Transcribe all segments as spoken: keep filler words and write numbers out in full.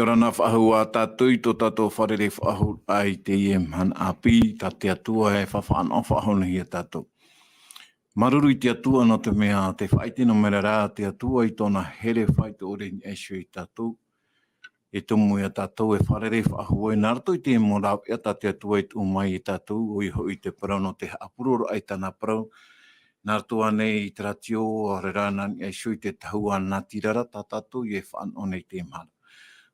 Rana faʻahou ā tātou i tō tātou fārerei faʻahou i teie mahana ʻāpī, tā te Atua e faʻanaho faʻahou nei ia tātou. Māuruuru i te Atua nō te mea te faʻaʻite nō mera rā te Atua i tōna here faʻaitoito i niʻa iho ia tātou. E tumu ia tātou e fārerei faʻahou ai, nā roto i te mau rāveʻa tā te Atua i tuʻu mai ia tātou, ʻoia hoʻi te parau nō te haʻapuroroʻa i tāna parau. Nā roto ānei i te rātio, ʻaore rā nā niʻa iho i te tahua natirara tā tātou e faʻanaho nei i teie mahana.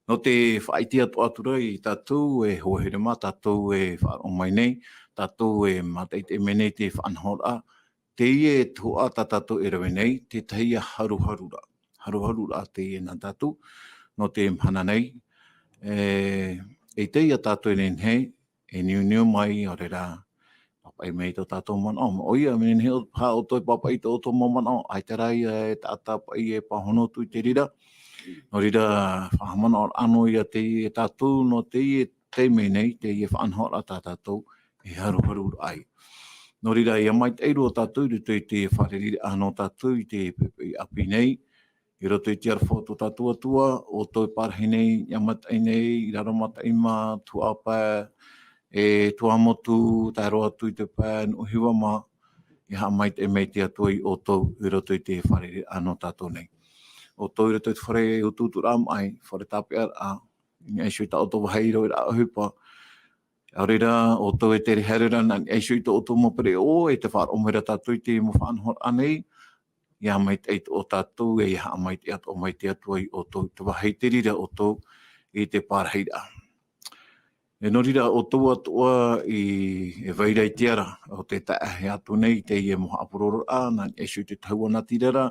Nō te faʻaʻite atoʻa atu ra ia tātou, e hoa here mā tātou e faʻaroʻo mai nei, tātou e mātaʻitaʻi mai nei te faʻanahoraʻa, teie tuhaʻa tā tātou e rave nei, te tahi ia haruharuraʻa. Haruharuraʻa teie nā tātou, nō te mahana nei, e, e ʻite ia tātou e nehenehe, e niuniu mai, ʻaore rā, pāpaʻi mai tō tātou manaʻo. ʻOia, e nehenehe ʻo, ʻoutou e pāpaʻi i tō ʻoutou mau manaʻo, ʻaita rā ia e taʻata paʻi e pāhono atu i te reira. Nō reira, faʻahaʻamanaʻo noa ia teie tātou, nō teie taime nei, teie faʻanahoraʻa tā tātou e haruharuraʻa ai. Nō reira, ʻia maitaʻi roa tātou i roto i te fārereiraʻa nō tātou i te poʻipoʻi ʻāpī nei, i roto i te aroha o tō tātou Atua, ʻoutou e pārahi nei, ʻia maitaʻi nei, i raro mataʻi mā, tuhaʻa pae, e tuamotu, tae roa atu i te pae nuʻu hiva mā, ʻia haʻamaitaʻi mai te Atua ia ʻoutou, i roto i te fārereiraʻa nō tātou nei. ʻOutou i roto i te fare utuuturaʻa maʻi, fare tāpeʻaraʻa, i niʻa iho i tā ʻoutou vāhi roiraʻa ʻohipa. ʻAore rā, ʻoutou e tere haere ra nā niʻa iho i tō ʻoutou mau pereʻoʻo, e te faʻaroʻo mai ra tātou i te mau faʻanahoraʻa nei, ʻia maitaʻi atoʻa tātou, e ʻia haʻamaitaʻi atoʻa mai te Atua ia ʻoutou, te vāhi te reira ʻoutou i te pārahiraʻa. E nō reira, ʻoutou atoʻa i, e vai ra i te ara o tē taeaʻe atu nei i teie mau haʻapurororaʻa, nā niʻa iho i te tahua natirara,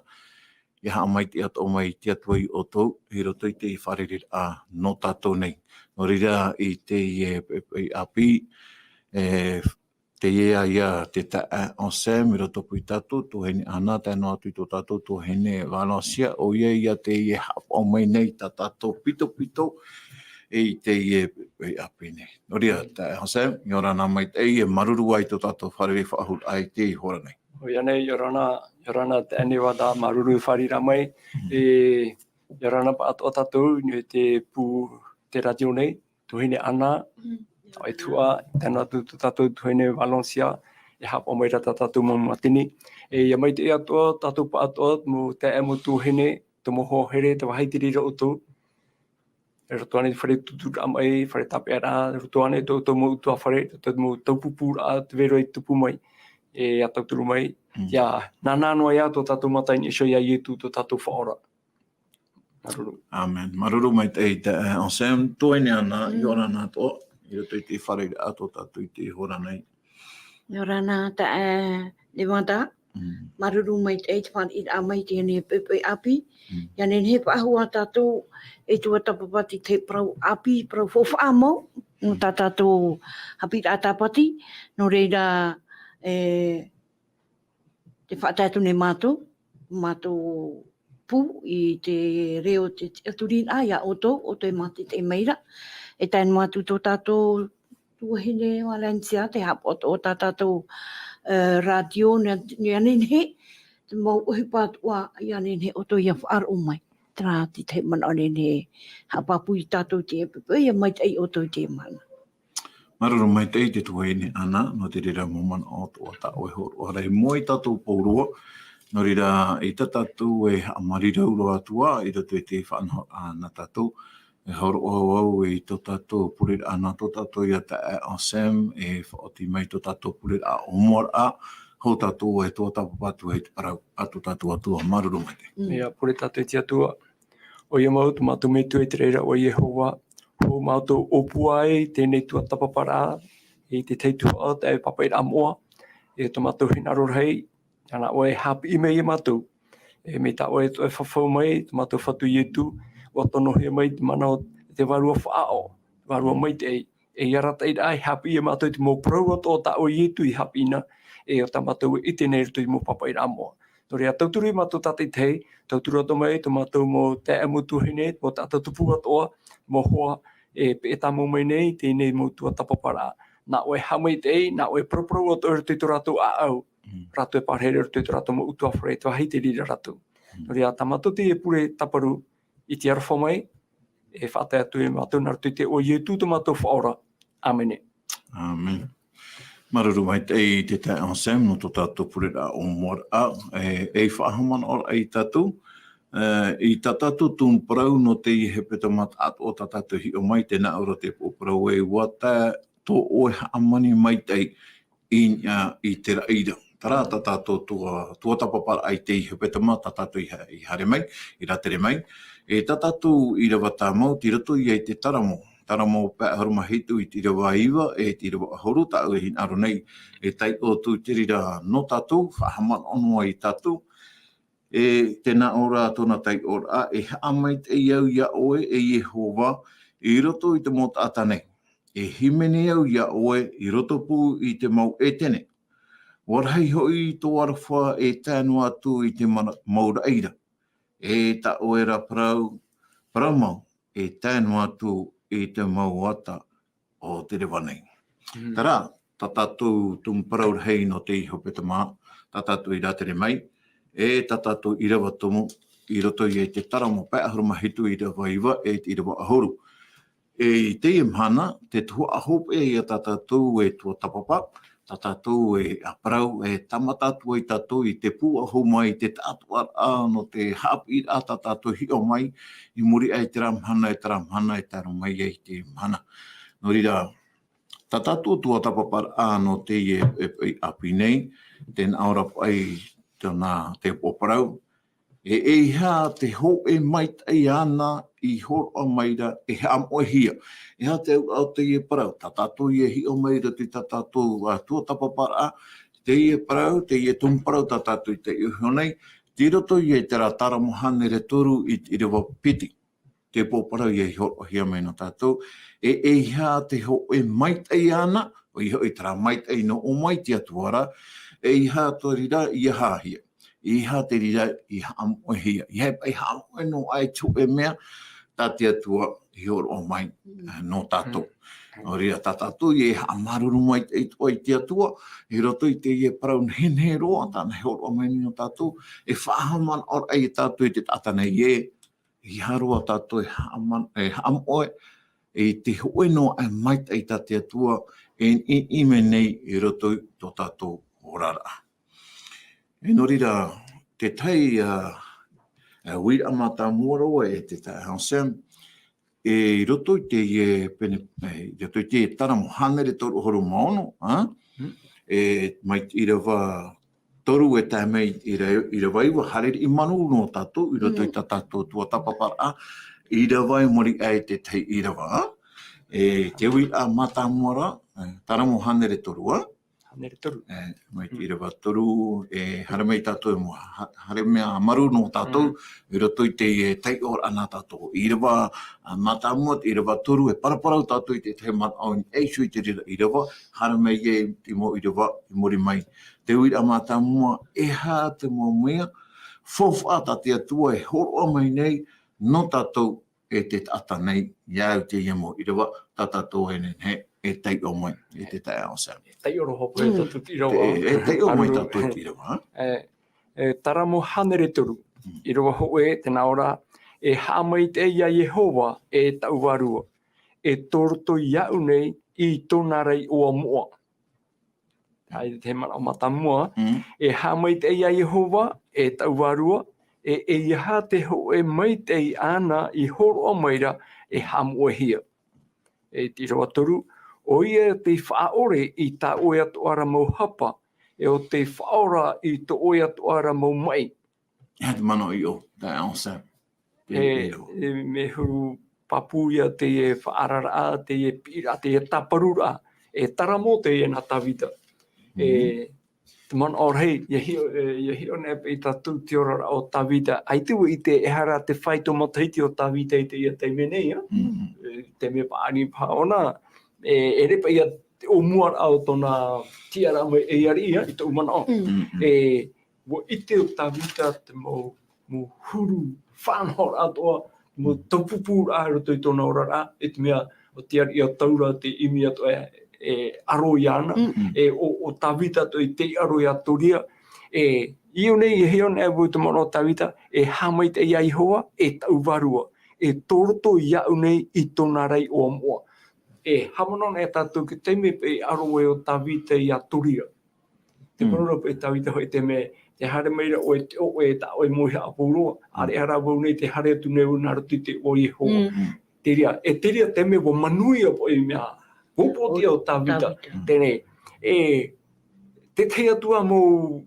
ʻia haʻamaitaʻi atoʻa mai te Atua ia ʻoutou, i roto i te fārereiraʻa nō tātou nei. Nō reira, i teie, e, e, ʻāpī, e, teie ia te taeaʻe Anselme, i roto paʻi ia tātou, tuahine Ana, tae noa atu i tō tātou tuahine Valencia, ʻoia ia teie e haʻapaʻo mai nei tā tātou pitopito, i teie, e, ʻāpī nei. Nō reira, taeaʻe Anselme, ʻia ora na maitaʻi, e māuruuru ā i tō tātou fārerei faʻahou i teie hora nei. ʻOia nei, ʻia ora na, ʻia ora na taeaʻe Nevada, māuruuru i fārereiraʻa mai, Mm. e, ʻia ora na pāʻatoʻa tātou, i te pū te rātio nei, tuahine Ana, Mm. e tuhaʻa, tae noa atu tō tātou tuahine Valencia, e haʻapaʻo mai ra tā tātou mau mātini. E, ʻia maitaʻi atoʻa, tātou pāʻatoʻa, mau taeaʻe mau tuahine, tō mau hoa here, te vāhi te reira ʻoutou. I roto ānei i te fare utuuturaʻa maʻi, fare tāpeʻaraʻa, i roto ānei i tō ʻoutou mau ʻutuāfare, i tō ʻoutou mau taupupūraʻa, tē vai ra e tupu mai, e, ʻia tauturu mai, Mm. ʻia nānā noa ia tō tātou mata i niʻa iho ia Ietu tō tātou Faʻaora. Māuruuru. ʻĀmene. Māuruuru maitaʻi taeaʻe Anselme, tuahine Ana, Mm. ʻia ora na atoʻa, i roto i te fārereiraʻa tō tātou i teie hora nei. ʻIa ora na taeaʻe Nevada, Mm. māuruuru maitaʻi i te fārereiraʻa mai i teie poʻipoʻi ʻāpī. Mm. ʻIa nehenehe faʻahou ā tātou e tuatāpaparaʻa i te parau ʻāpī, parau faufaʻa mau, nō Mm. tā tātou haʻapiʻiraʻa tāpati, nō reira, e, tē faʻatae atu nei mātou, mātou pū i te reo o te tiʻaturiraʻa ia ʻoutou, ʻoutou e mātaʻitaʻi mai ra. E tae noa atu tō tātou tuahine Valencia, tē haʻapaʻo atoʻa tā tātou, e, rātio nei, nei, nei, nei, te mau ʻohipa atoʻa, ʻia nehenehe ʻoutou ʻia faʻaroʻo mai. Terā te tahi manaʻo nei, nei, haʻapāpū ia tātou i te poʻipoʻi, ʻia maitaʻi ʻoutou i teie mahana. Māuruuru maitaʻi te tuahine Ana, nō te reira mau manaʻo atoʻa tā ʻoe e hōroʻa ra i mua ia tātou pauroa. Nō reira, ʻeita tātou e haʻamāuruuru roa atu ā, i roto i te faʻanahoraʻa nā tātou, e hōroʻa au i tō tātou pureraʻa nā tō tātou ia taeaʻe Anselme, e faʻaoti mai tō tātou pureraʻa ʻōmuaraʻa, hou tātou e tuatāpapa atu i te parau a tō tātou Atua. Māuruuru maitaʻi. Mm. ʻIa pure tātou i te Atua. ʻOia mau, tō mātou Metua i te raʻi ra ʻo Iehova, hou mātou ʻōpua ai teie tuatāpaparaʻa, i te tahi tuhaʻa taeaʻe pāpaʻiraʻa moʻa, e tō mātou hinaʻaro rahi, ʻia nā ʻoe e haʻapiʻi mai ia mātou. E mai tā ʻoe e toe fafau mai, tō mātou Fatu Ietu, ʻua tonohia mai te mana o te Vārua Faʻaʻo, Vārua Maitaʻi, e ʻia arataʻi ra e haʻapiʻi ia mātou i te mau parau atoʻa tā ʻoe Ietu i haʻapiʻi na, e ʻo tā mātou e ʻite nei i roto i te mau pāpaʻiraʻa moʻa. Nō reira, tauturu ia mātou tātaʻitahi, tauturu atoʻa mai tō mātou mau taeaʻe mau tuahine, mau taʻata tupu atoʻa, mau hoa, e peʻe tāmau mai nei, teie mau tuatāpaparaʻa. Nā ʻoe e haʻamaitaʻi, nā ʻoe e paraparau atoʻa i roto i tō rātou ʻāʻau, Mm. rātou e pārahi i roto i tō rātou mau ʻutuāfare, te vāhi te reira rātou. Mm. Nō reira, tā mātou teie pure tāparu, i te aroha mai, e faʻatae atu ia mātou nā roto i te iʻoa o Ietu tō mātou Faʻaora. ʻĀmene. ʻĀmene. Māuruuru maitaʻi te taeaʻe Anselme nō tō tātou pureraʻa ʻōmuaraʻa, e, ei faʻahaʻamanaʻoraʻa ia tātou, e, i tā tātou tumu parau nō teie hepetoma taʻatoʻa tā tātou i hiʻo mai, tē nā ʻō ra te upoʻo parau ē, ʻua tae tō ʻoe hāmani maitaʻi i niʻa i te raʻi ra. Terā tā tātou tua, tuatāpaparaʻa i teie hepetoma tā tātou i ha-, i haere mai, i rātere mai. E tā tātou ʻīrava tāmau, tei roto ia i te Taramo. Taramo pae ʻahuru mā hitu i te ʻīrava iva, e te ʻīrava ʻahuru, tāʻu e hinaʻaro nei, e taiʻo atu i te reira nō tātou, faʻahaʻamanaʻo noa ia tātou. E tē nā ʻō ra tōna taiʻoraʻa, e haʻamaitaʻi au ia ʻoe, e Iehova, i roto i te mau taʻata nei. E hīmene au ia ʻoe, i roto pū i te mau ʻētene. ʻUa rahi hoʻi tō aroha e tae noa atu i te mana-, mau raʻi ra. E tā ʻoe ra parau, parau mau, e tae noa atu i te mau ata o te reva nei. Mm. Terā, tā tātou tumu parau rahi nō teie hepetoma, tā tātou i rātere mai, e tā tātou ʻīrava tumu, i roto ia i te Taramo pae ʻahuru mā hitu ʻīrava iva, e te ʻīrava ʻahuru. E i teie mahana, te tuhaʻa hopeʻa ia tā tātou e tuatāpapa, tā tātou e parau, e tāmata atu ai tātou i te pūʻohu mai, te taʻatoʻaraʻa nō te haʻapiʻiraʻa tā tātou i hiʻo mai, i muri aʻe i terā mahana, e terā mahana, e tae roa mai ai i te mahana. Nō reira, tā tātou tuatāpaparaʻa nō teie e, e, ʻāpī nei, tē nā ʻō ra paʻi tōna te upoʻo parau, e, e aha te hōʻē maitaʻi āna i hōroʻa mai ra e haʻamoʻehia. E aha te auraʻa o teie parau, tā tātou ia e hiʻo mai i roto i tā tātou, ā, tuatāpaparaʻa, teie parau, teie tumu parau tā tātou i taiʻo iho nei, tei roto ia i terā Taramo hānere toru i te ʻīrava piti. Te upoʻo parau ia i hōroʻahia mai nō tātou, e, e aha te hōʻē maitaʻi āna, ʻoia hoʻi terā maitaʻi nō ʻō mai te Atua ra, e aha te reira i aha hia, e aha te reira i haʻamoʻehia, e aha paʻi haʻamoʻe noa aʻe i te hōʻē mea tā te Atua i hōroʻa mai, Mm. eh, nō tātou. Mm. Nō reira tā tātou ia e haʻamāuruuru maitaʻi atoʻa i te Atua, i roto i teie parau nehenehe roa, tāna e hōroʻa mai nei nō tātou, e faʻahaʻamanaʻoraʻa ia tātou i te taʻata nei ē, ʻeiaha roa tātou e haʻaman-, e haʻamoʻe i te hōʻē noa aʻe maitaʻi tā te Atua e niʻiniʻi mai nei i roto i tō tātou oraraʻa. E nō reira, te tahi, ā, ā, uiraʻa mātāmua roa e te taeaʻe Anselme, e i roto i teie pene, e, i roto i te Taramo hānere toru ʻahuru mā ono, ā? Mm. E, mai te ʻīrava toru e tae mai i ra-, ʻīrava iva, haere riʻi maru noa tātou, i roto i Mm. tā tātou tuatāpaparaʻa, ʻīrava i muri aʻe i te tahi ʻīrava, ā? E, te uiraʻa mātāmua ra, e, Taramo hānere toru, ā? Hānere toru. E, mai te Mm. ʻīrava toru, e, haere mai tātou e mua, ha-, haere mea maru noa tātou, Mm. i roto i te, e, taiʻoraʻa nā tātou. ʻĪrava, ā, mātāmua, te ʻīrava toru, e paraparau tātou i te tahi manaʻo i niʻa iho i te reira ʻīrava, haere mai e te mau ʻīrava i muri mai. Te uiraʻa mātāmua, e aha te mau mea faufaʻa tā te Atua e hōroʻa mai nei nō tātou e te taʻata nei, ia au teie mau ʻīrava, tā tātou e nehenehe e taiʻo mai, e te taeaʻe Anselme. E taiʻo roa hoʻi Mm. tātou te ʻīrava. E, e taiʻo mai Anu. tātou te ʻīrava, ā? E, e, Taramo hānere toru. Mm. ʻĪrava hōʻē, tē nā ʻō ra, e haʻamaitaʻi ia Iehova, e taʻu vārua, e tōroʻi iāʻu nei i tōna ra iʻoa moʻa. Ai, te manaʻo mātāmua, Mm. e haʻamaitaʻi ia Iehova, e taʻu vārua, e, e ʻeiaha te hōʻē maitaʻi āna i hōroʻa mai ra e haʻamoʻehia. E te ʻīrava toru, ʻoia tei faʻaʻore i tā ʻoe atoʻa ra mau hapa, e ʻo tei faʻaora i tō ʻoe atoʻa ra mau maʻi. E aha te manaʻo i ʻō, taeaʻe Anselme? Te E, ʻīrava. e, mea huru pāpū ia teie faʻaararaʻa, teie piʻiraʻa, teie tāparuraʻa. E Taramo teie nā Tāvita. E, Mhm. te manaʻo rahi, ʻia hiʻo, e, ʻia hiʻo nei paʻi tātou te oraraʻa o Tāvita. ʻAita vau i ʻite e aha ra te fāito matahiti o Tāvita i teie taime nei, ā? Mhm. E, te mea pāʻani paha ʻōna, e, ʻere paʻi ia te ʻōmuaraʻa o tōna tiʻaraʻa mai e ariʻi, ā, i tōʻu manaʻo. Mm. Mhm. E, ʻua ʻite ʻo Tāvita te mau, mau huru faʻanahoraʻa atoʻa, mau Mm. taupupūraʻa i roto i tōna oraraʻa, e te mea ʻo te ariʻi a Taura te ʻimi atoʻa e, e aro iāna, Mm. e ʻo, ʻo Tāvita atoʻa i tei aro iā Toria, e, i ʻō nei, e hiʻo nei vau te manaʻo o Tāvita, e haʻamaitaʻi ia Iehova, e taʻu vārua, e tō roto iāʻu nei i tōna ra ʻoamoʻa. E haʻamanaʻo na e tātou i te taime paʻi e aro ai ʻo Tāvita iā Toria. Te Mm. parau ra paʻi Tāvita hoʻi te mea, tē haere mai ra ʻoe, tē ʻo ʻoe, tā ʻoe mau haʻapouroa, ʻāreʻa rā vau nei, tē haere atu nei au nā roto i te iʻoa o Iehova. Mm. Te reira, e te reira te mea ʻua manuia paʻi mea, ʻua pōtiʻa ʻo Tāvita. Tāvita. Teie, e, te tahi atu ā mau,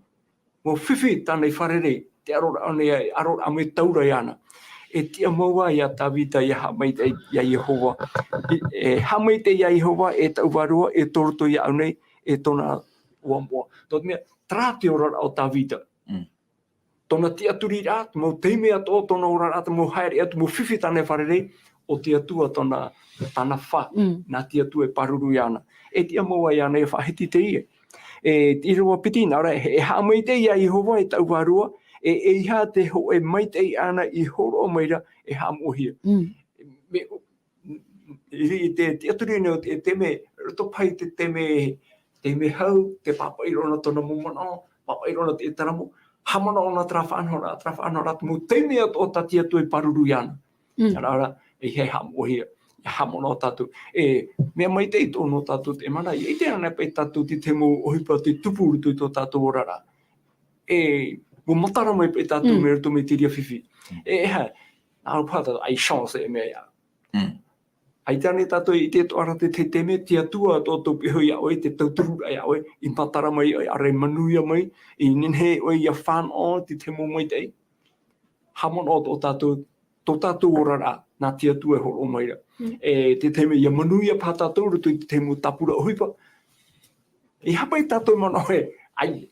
mau fifi tāna i fārerei, te aroraʻa nei, e aroraʻa mai taura iāna. E tiʻa mau ā iā Tāvita ʻia haʻamaitaʻi iā Iehova. E, e haʻamaitaʻi iā Iehova, e taʻu vārua, e tō roto iāʻu nei, e tōna ʻoamoʻa. Tō te mea, terā te oraraʻa o Tāvita. Mm. Tōna tiʻaturiraʻa, te mau taime atoʻa, tōna oraraʻa, te mau haere atu, mau fifi tāna i fārerei, ʻo te Atua tōna, tāna fā, Mm. nā te Atua e pāruru iāna. E tiʻa mau ā iāna ʻia faʻahiti teie. E te ʻīrava piti, nā reira, e haʻamaitaʻi iā Iehova e taʻu vārua, e, e ʻeiaha te hōʻē maitaʻi āna i hōroʻa mai ra e haʻamoʻahia. Mm. Me, i, i te, te tiʻaturi nei o te, te mea, roto paʻi te, te mea, te mea hau, tē pāpaʻi roa na tōna mau manaʻo, pāpaʻi roa na te ʻētaramu, haʻamanaʻo na terā faʻanahoraʻa, terā faʻanahoraʻa, te mau taime atoʻa tā te Atua e pāruru iāna. Mm. Terā rā, e haʻamoʻahia, e haʻamanaʻo tātou. E, mea maitaʻi atoʻa nō tātou te mana, ʻia ʻite anaʻe paʻi tātou te, te mau ʻohipa tē tupu i roto i tō tātou oraraʻa. E, ʻua matara mai paʻi tātou Mm. mai roto mai te reira fifi. Mm. E, e aha, nā ʻō paha tātou, ʻaita chance e mea ia. Mm. ʻAita ānei tātou i ʻite atoʻa ra te, te, te mea, te Atua tō, tō piʻi iho iā ʻoe, te tautururaʻa iā ʻoe, i matara mai ʻoe, ʻaore i manuia mai, i nehenehe ʻoe ʻia fānaʻo i te, te mau maitaʻi. Haʻamanaʻo tō tātou, tō tātou oraraʻa, nā te Atua e hōroʻa mai ra. Mm. E te, te mea, ʻia manuia paha tātou i roto i te, te mau tāpura ʻohipa. E aha paʻi tātou e manaʻo ē, ʻaita,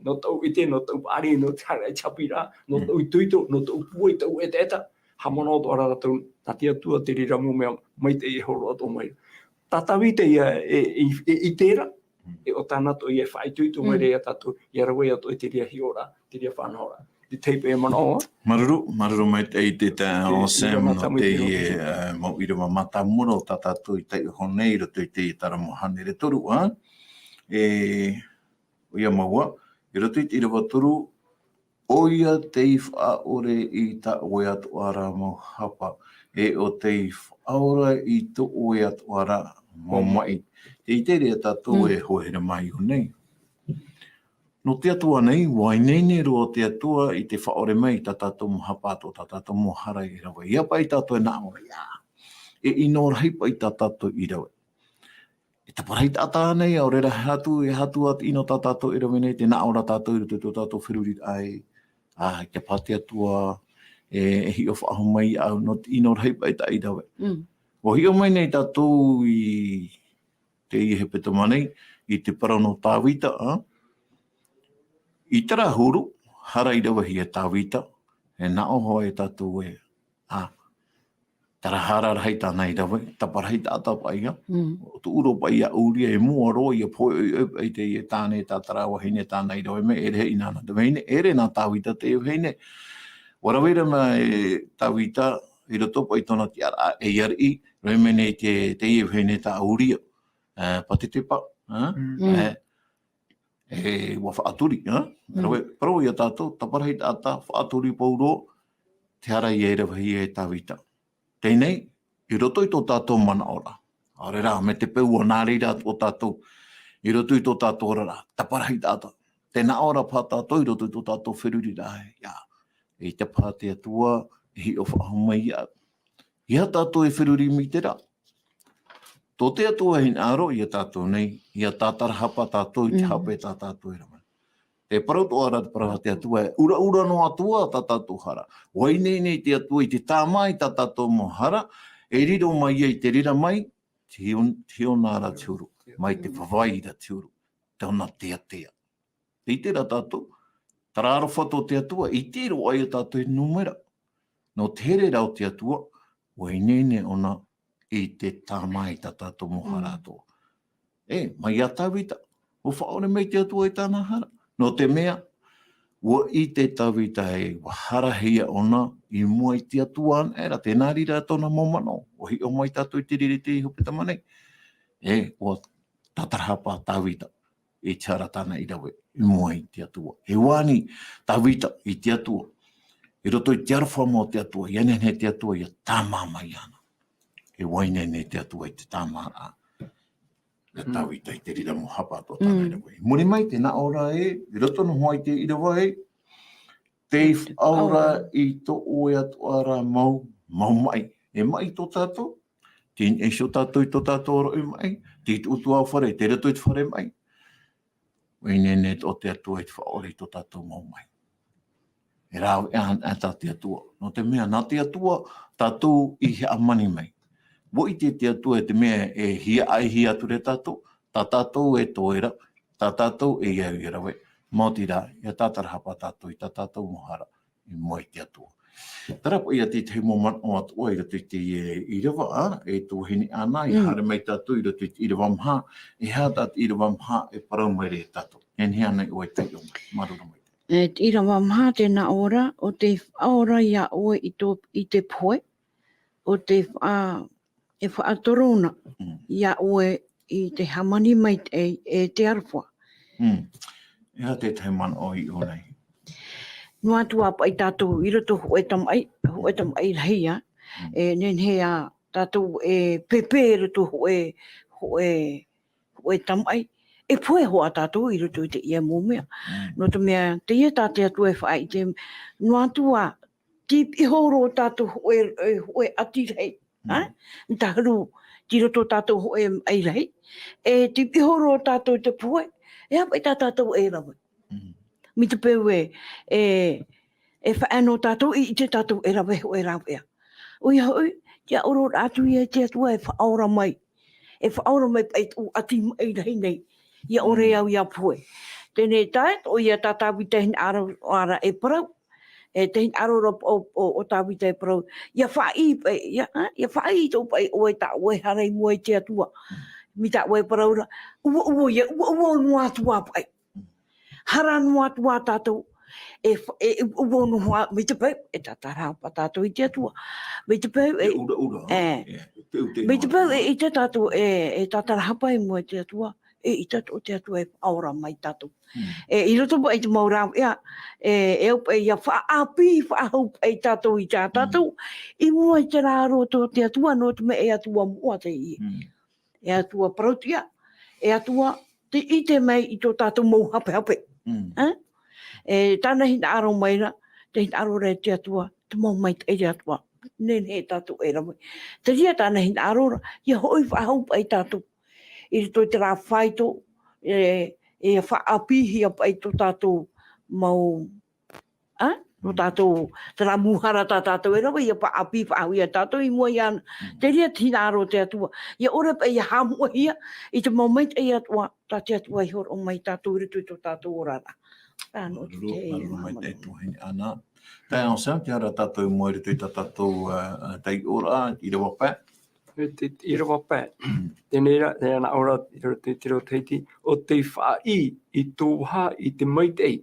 nō tāʻu ʻite, nō tāʻu paʻari, nō te haere i te haʻapiʻiraʻa, nō Mm. tāʻu itoito, nō tāʻu pūai, tāʻu ʻetaʻeta. Haʻamanaʻo atoʻa ra rātou, nā te Atua te reira mau mea maitaʻi e hōroʻa atoʻa mai ra. Tā Tāvita ïa e, e, e, i terā, Mm. e ʻo tāna atoʻa ïa e faʻaitoito mai Mm. ra iā tātou, ʻia rave atoʻa i te reira hiʻoraʻa, te reira faʻanahoraʻa. Te tahi paʻi manaʻo, ā? Māuruuru, māuruuru maitaʻi i te taeaʻe E, o Sam, ʻīrava nō mātāmua i te, roto i te e, mau ʻīrava mātāmua ra o tā tātou i taiʻo iho nei, i roto i te ʻētara mau hānere toru, ā? E, ʻoia mau ā, i roto i te ʻīrava toru, ʻoia tei faʻaʻore i tā ʻoe atoʻa ra mau hapa, e ʻo tei faʻaora i tō ʻoe atoʻa ra mau maʻi. Tē ʻite ra tātou Mm. e hoa here mai iho nei. Nō te Atua nei, ʻua ineine roa te Atua i te faʻaʻore mai i tā tātou mau hapa atoʻa, tā tātou mau hara i rave. ʻEiaha paʻi tātou e nā ʻō ra, ʻia. E ʻino rahi paʻi tā tātou i rave. E taparahi taʻata nei, ʻaore rā e aha atu, e aha atu ā te ʻino tā tātou e rave nei, tē nā ʻō ra tātou i roto i tō tātou feruriraʻa ē, ā, ʻaita paha te Atua, e, e hiʻo faʻahou mai iāʻu, nō te ʻino rahi paʻi tā i rave. Mm. ʻUa hiʻo mai nei tātou i teie hepetoma nei, i te parau nō Tāvita, ā? I terā huru, hara i ravehia e Tāvita, e nā ʻō hoʻi tātou ē, ā, terā hara rahi tāna i rave, taparahi taʻata paʻi ïa. Mm. ʻO tūʻuro paʻi ïa Uria i mua roa, ʻia pohe ʻoiʻoi paʻi teie tāne, tā terā vahine tāna i rave mai, ʻere hoʻi nāna te vahine, ʻere nā Tāvita te vahine. ʻUa rave ra mai e Tāvita, i roto paʻi tōna tiʻaraʻa ei ariʻi, rave mai nei te, teie vahine tā Uria. E, Patetepa, ā? Mm. Mm. E, e, ʻua faʻaturi, ā? Mm. Rave, parau iā tātou, taparahi taʻata, faʻaturi pauroa, te hara ïa i ravehia e Tāvita. Teie nei, i roto i tō tātou manaʻoraʻa. ʻAore rā, mai te peu ʻua nā reira atoʻa tātou, i roto i tō tātou oraraʻa, taparahi taʻata. Tē nā ʻō ra paha tātou i roto i tō tātou feruriraʻa ē, ʻia. ʻEita paha te Atua, e hiʻo faʻahou mai iāʻu. ʻEiaha tātou e feruri mai terā. Tō te Atua e hinaʻaro iā tātou nei, ʻia tātarahapa tātou i te Mm. hape tā tātou e rave. Te parau atoʻa ra te parau a te Atua, e ʻuraʻura noa atu ā tā tātou hara. ʻUa ineine te Atua i te tāmā i tā tātou mau hara, e riro mai ai te reira mai, te hiʻo-, te hiʻo nā ra te huru, mai te vavai ra te huru, tōna teatea. Tē ʻite ra tātou, terā aroha tō te Atua, ʻite roa ïa tātou e nūmera. Nō te here ra o te Atua, ʻua ineine ʻōna i te tāmā i tā tātou mau hara Mm. atoʻa. E, mai iā Tāvita, ʻua faʻaʻore mai te Atua i tāna hara. Nō te mea, ʻua ʻite Tāvita ē, ʻua harahia ʻōna i mua i te Atua anaʻe ra, tē nā reira tōna mau manaʻo, ʻua hiʻo mai tātou i te reira i teie hepetoma nei. E, ʻua tātarahapa Tāvita i te hara tāna i rave, i mua i te Atua. E vāhi Tāvita i te Atua. I roto i te aroha mau o te Atua, ʻia nehenehe te Atua ʻia tāmā mai iāna. E ʻua ineine te Atua i te tāmāraʻa. Ia Mm. Tāvita i te reira mau hapa atoʻa Mm. tāna i rave. Muri mai, tē nā ʻō ra ē, i roto noa i te ʻīrava ē, tei Te faʻaora faʻaora. i tō ʻoe atoʻa ra mau, mau maʻi. E maʻi tō tātou, tei niʻa iho tātou i tō tātou ʻoroʻi maʻi, tei te ʻutuāfare, tei roto i te fare maʻi. ʻUa ineine atoʻa te Atua i te faʻaora i tō tātou mau maʻi. E rāveʻa ana tā te Atua. Nō te mea, nā te Atua tātou i hāmani mai. ʻUa ʻite te Atua e te mea e hiaʻai hia atu ra tātou, tā tātou e toe ra, tā tātou e au i rave. Maoti rā, ʻia tātarahapa tātou i tā tātou mau hara i mua i te Atua. Terā paʻi ia te tahi mau manaʻo atoʻa i roto i te, e, ʻīrava, e tō vahine Ana, i Mm. haere mai tātou i roto i te ʻīrava maha, e aha tā te ʻīrava maha e parau mai ra ia tātou. E nehenehe ana ʻoe e taiʻo mai, māuruuru maitaʻi. E, te ʻīrava maha tē nā ʻō ra, ʻo tei faʻaora iā ʻoe i tō, i te pohe, ʻo tei faʻa-, e faʻatorona Mm. iā ʻoe i te hāmani maitaʻi e te aroha. Mm. E aha te tahi manaʻo i ʻō nei? Noa atu ā paʻi tātou i roto hōʻē tamaʻi, hōʻē tamaʻi rahi ā, Mm. e nehenehe ā tātou e pēpē i roto hōʻē, hōʻē, hōʻē tamaʻi, e pohe hoʻi tātou i roto i teie mau mea. Mm. Nō te mea, teie tā te Atua e faʻaʻite, noa atu ā, tei piʻi iho roa tātou hōʻē, e, hōʻē ʻati rahi, Mm. ā? Mai te huru, tei roto tātou hōʻē maʻi rahi. E tei piʻi iho roa tātou i te pohe, e aha paʻi tā tātou e rave. Mm. Mai te peu ē, e, e faʻaea noa tātou i ʻite tātou e rave hōʻē rāveʻa. ʻOia hoʻi, te aʻoraʻa atu ia te Atua e faʻaora mai. E faʻaora mai paʻi tō ʻati maʻi rahi nei. ʻIa ʻore Mm. au ʻia pohe. Teie nei taeaʻe, ʻoia tā Tāvita e hinaʻaro ra e parau. E te hinaʻaro ra o, o, o Tāvita e parau. ʻIa faʻaʻī paʻi, ʻia, ā, ʻia faʻaʻī atoʻa paʻi ʻoe tā ʻoe hara i mua i te Atua. Mm. Mai tā ʻoe e parau ra. ʻUa, ʻua, ʻia, ʻua, ʻua noa atu ā paʻi. Hara noa atu ā tātou, e fa-, e, e, ʻua noa, mai te peu, e tātarahapa tātou i te Atua. Mai te peu, e, Te ʻuraʻura, e, e, te ute mai te noa peu, mai. E ʻite tātou, e, e tātarahapa i mua i te Atua, e ʻite atoʻa te Atua e faʻaora mai tātou. Mm. E, i roto paʻi i te mau rāveʻa, e, e au paʻi ʻia faʻaʻāpī, faʻahou paʻi tātou i tā tātou, Mm. i mua i te rā roto o te Atua, nō te mea e Atua moʻa teie. Mm. E Atua parauʻtiʻa, e Atua tei ʻite mai i tō tātou mau hapehape. Mm. Ā? E tāna hinaʻaro mai ra, te hinaʻaro ra e te Atua, te mau maitaʻi e te Atua. Nehenehe tātou e rave. Te reira tāna hinaʻaro ra, ʻia hoʻi faʻahou paʻi tātou. I roto i terā faito, e, e faʻaʻāpīhia paʻi tō tātou mau ā? Nō Mm. tātou, terā mau hara tā tātou e rave, ʻia faʻaʻāpī faʻahou ia tātou i mua iāna. Mm. Te reira te hinaʻaro o te Atua. ʻIa ʻore paʻi ʻia haʻamoʻahia i te mau maitaʻi atoʻa, tā te Atua i hōroʻa mai tātou i roto i tō tātou oraraʻa. Ā, nō te Māuruuru, te māuruuru maitaʻi tō vahine Ana. Taeaʻe Anselme, tē haere ra tātou i mua i roto i tā tātou, ā, ā, taiʻoraʻa, ʻīrava pae. E te, ʻīrava pae. Mm. Teie ra, e nā ʻō ra, i roto i te reo Tahiti, ʻo tei faʻaʻī i tō vaha i te maitaʻi.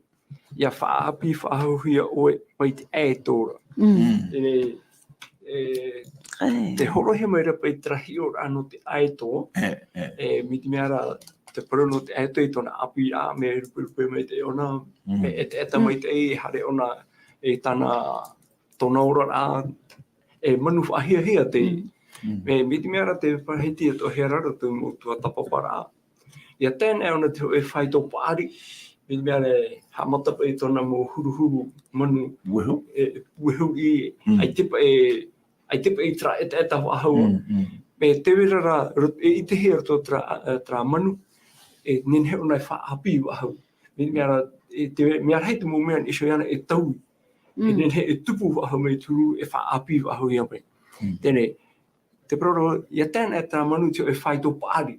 ʻIa faʻaʻāpī faʻahouhia ʻoe mai te ʻaeto ra. Mm. Mm. Teie, e, E. Tē hōroʻahia mai ra paʻi terā hiʻoraʻa nō te ʻaeto. E, e. E, mai te mea ra, te parau nō te ʻaeto i tōna ʻāpīraʻa, mea ruperupe maitaʻi ʻōna, Mm. mea ʻetaʻeta Mm. maitaʻi, e haere ʻōna, e tāna, tōna oraraʻa, e manu faʻahiahia te, Mm. Mm. e, mai te mea ra te parahiti e tō hea ra rātou mau tuatāpaparaʻa. ʻIa tae noa ʻōna te hōʻē faito paʻari, mai te mea ra e haʻamata paʻi tōna mau huruhuru manu. Puehu. E, puehu i, Mm. ʻaita paʻi, ʻaita paʻi terā ʻetaʻeta faʻahou. Mm, mm. Mea tē vai ra ra, rot-, e ʻitehia roto terā, e, terā manu, e nehenehe ʻōna e faʻaʻāpī faʻahou. Mai te mea ra, e te mea rahi te mau mea i niʻa iho iāna e taui. E Mm. nehenehe e tupu faʻahou mai te huru, e faʻaʻāpī faʻahou ia paʻi. Mm. Teie, te parau ra, ʻia tae noa terā manu te hōʻē faito paʻari.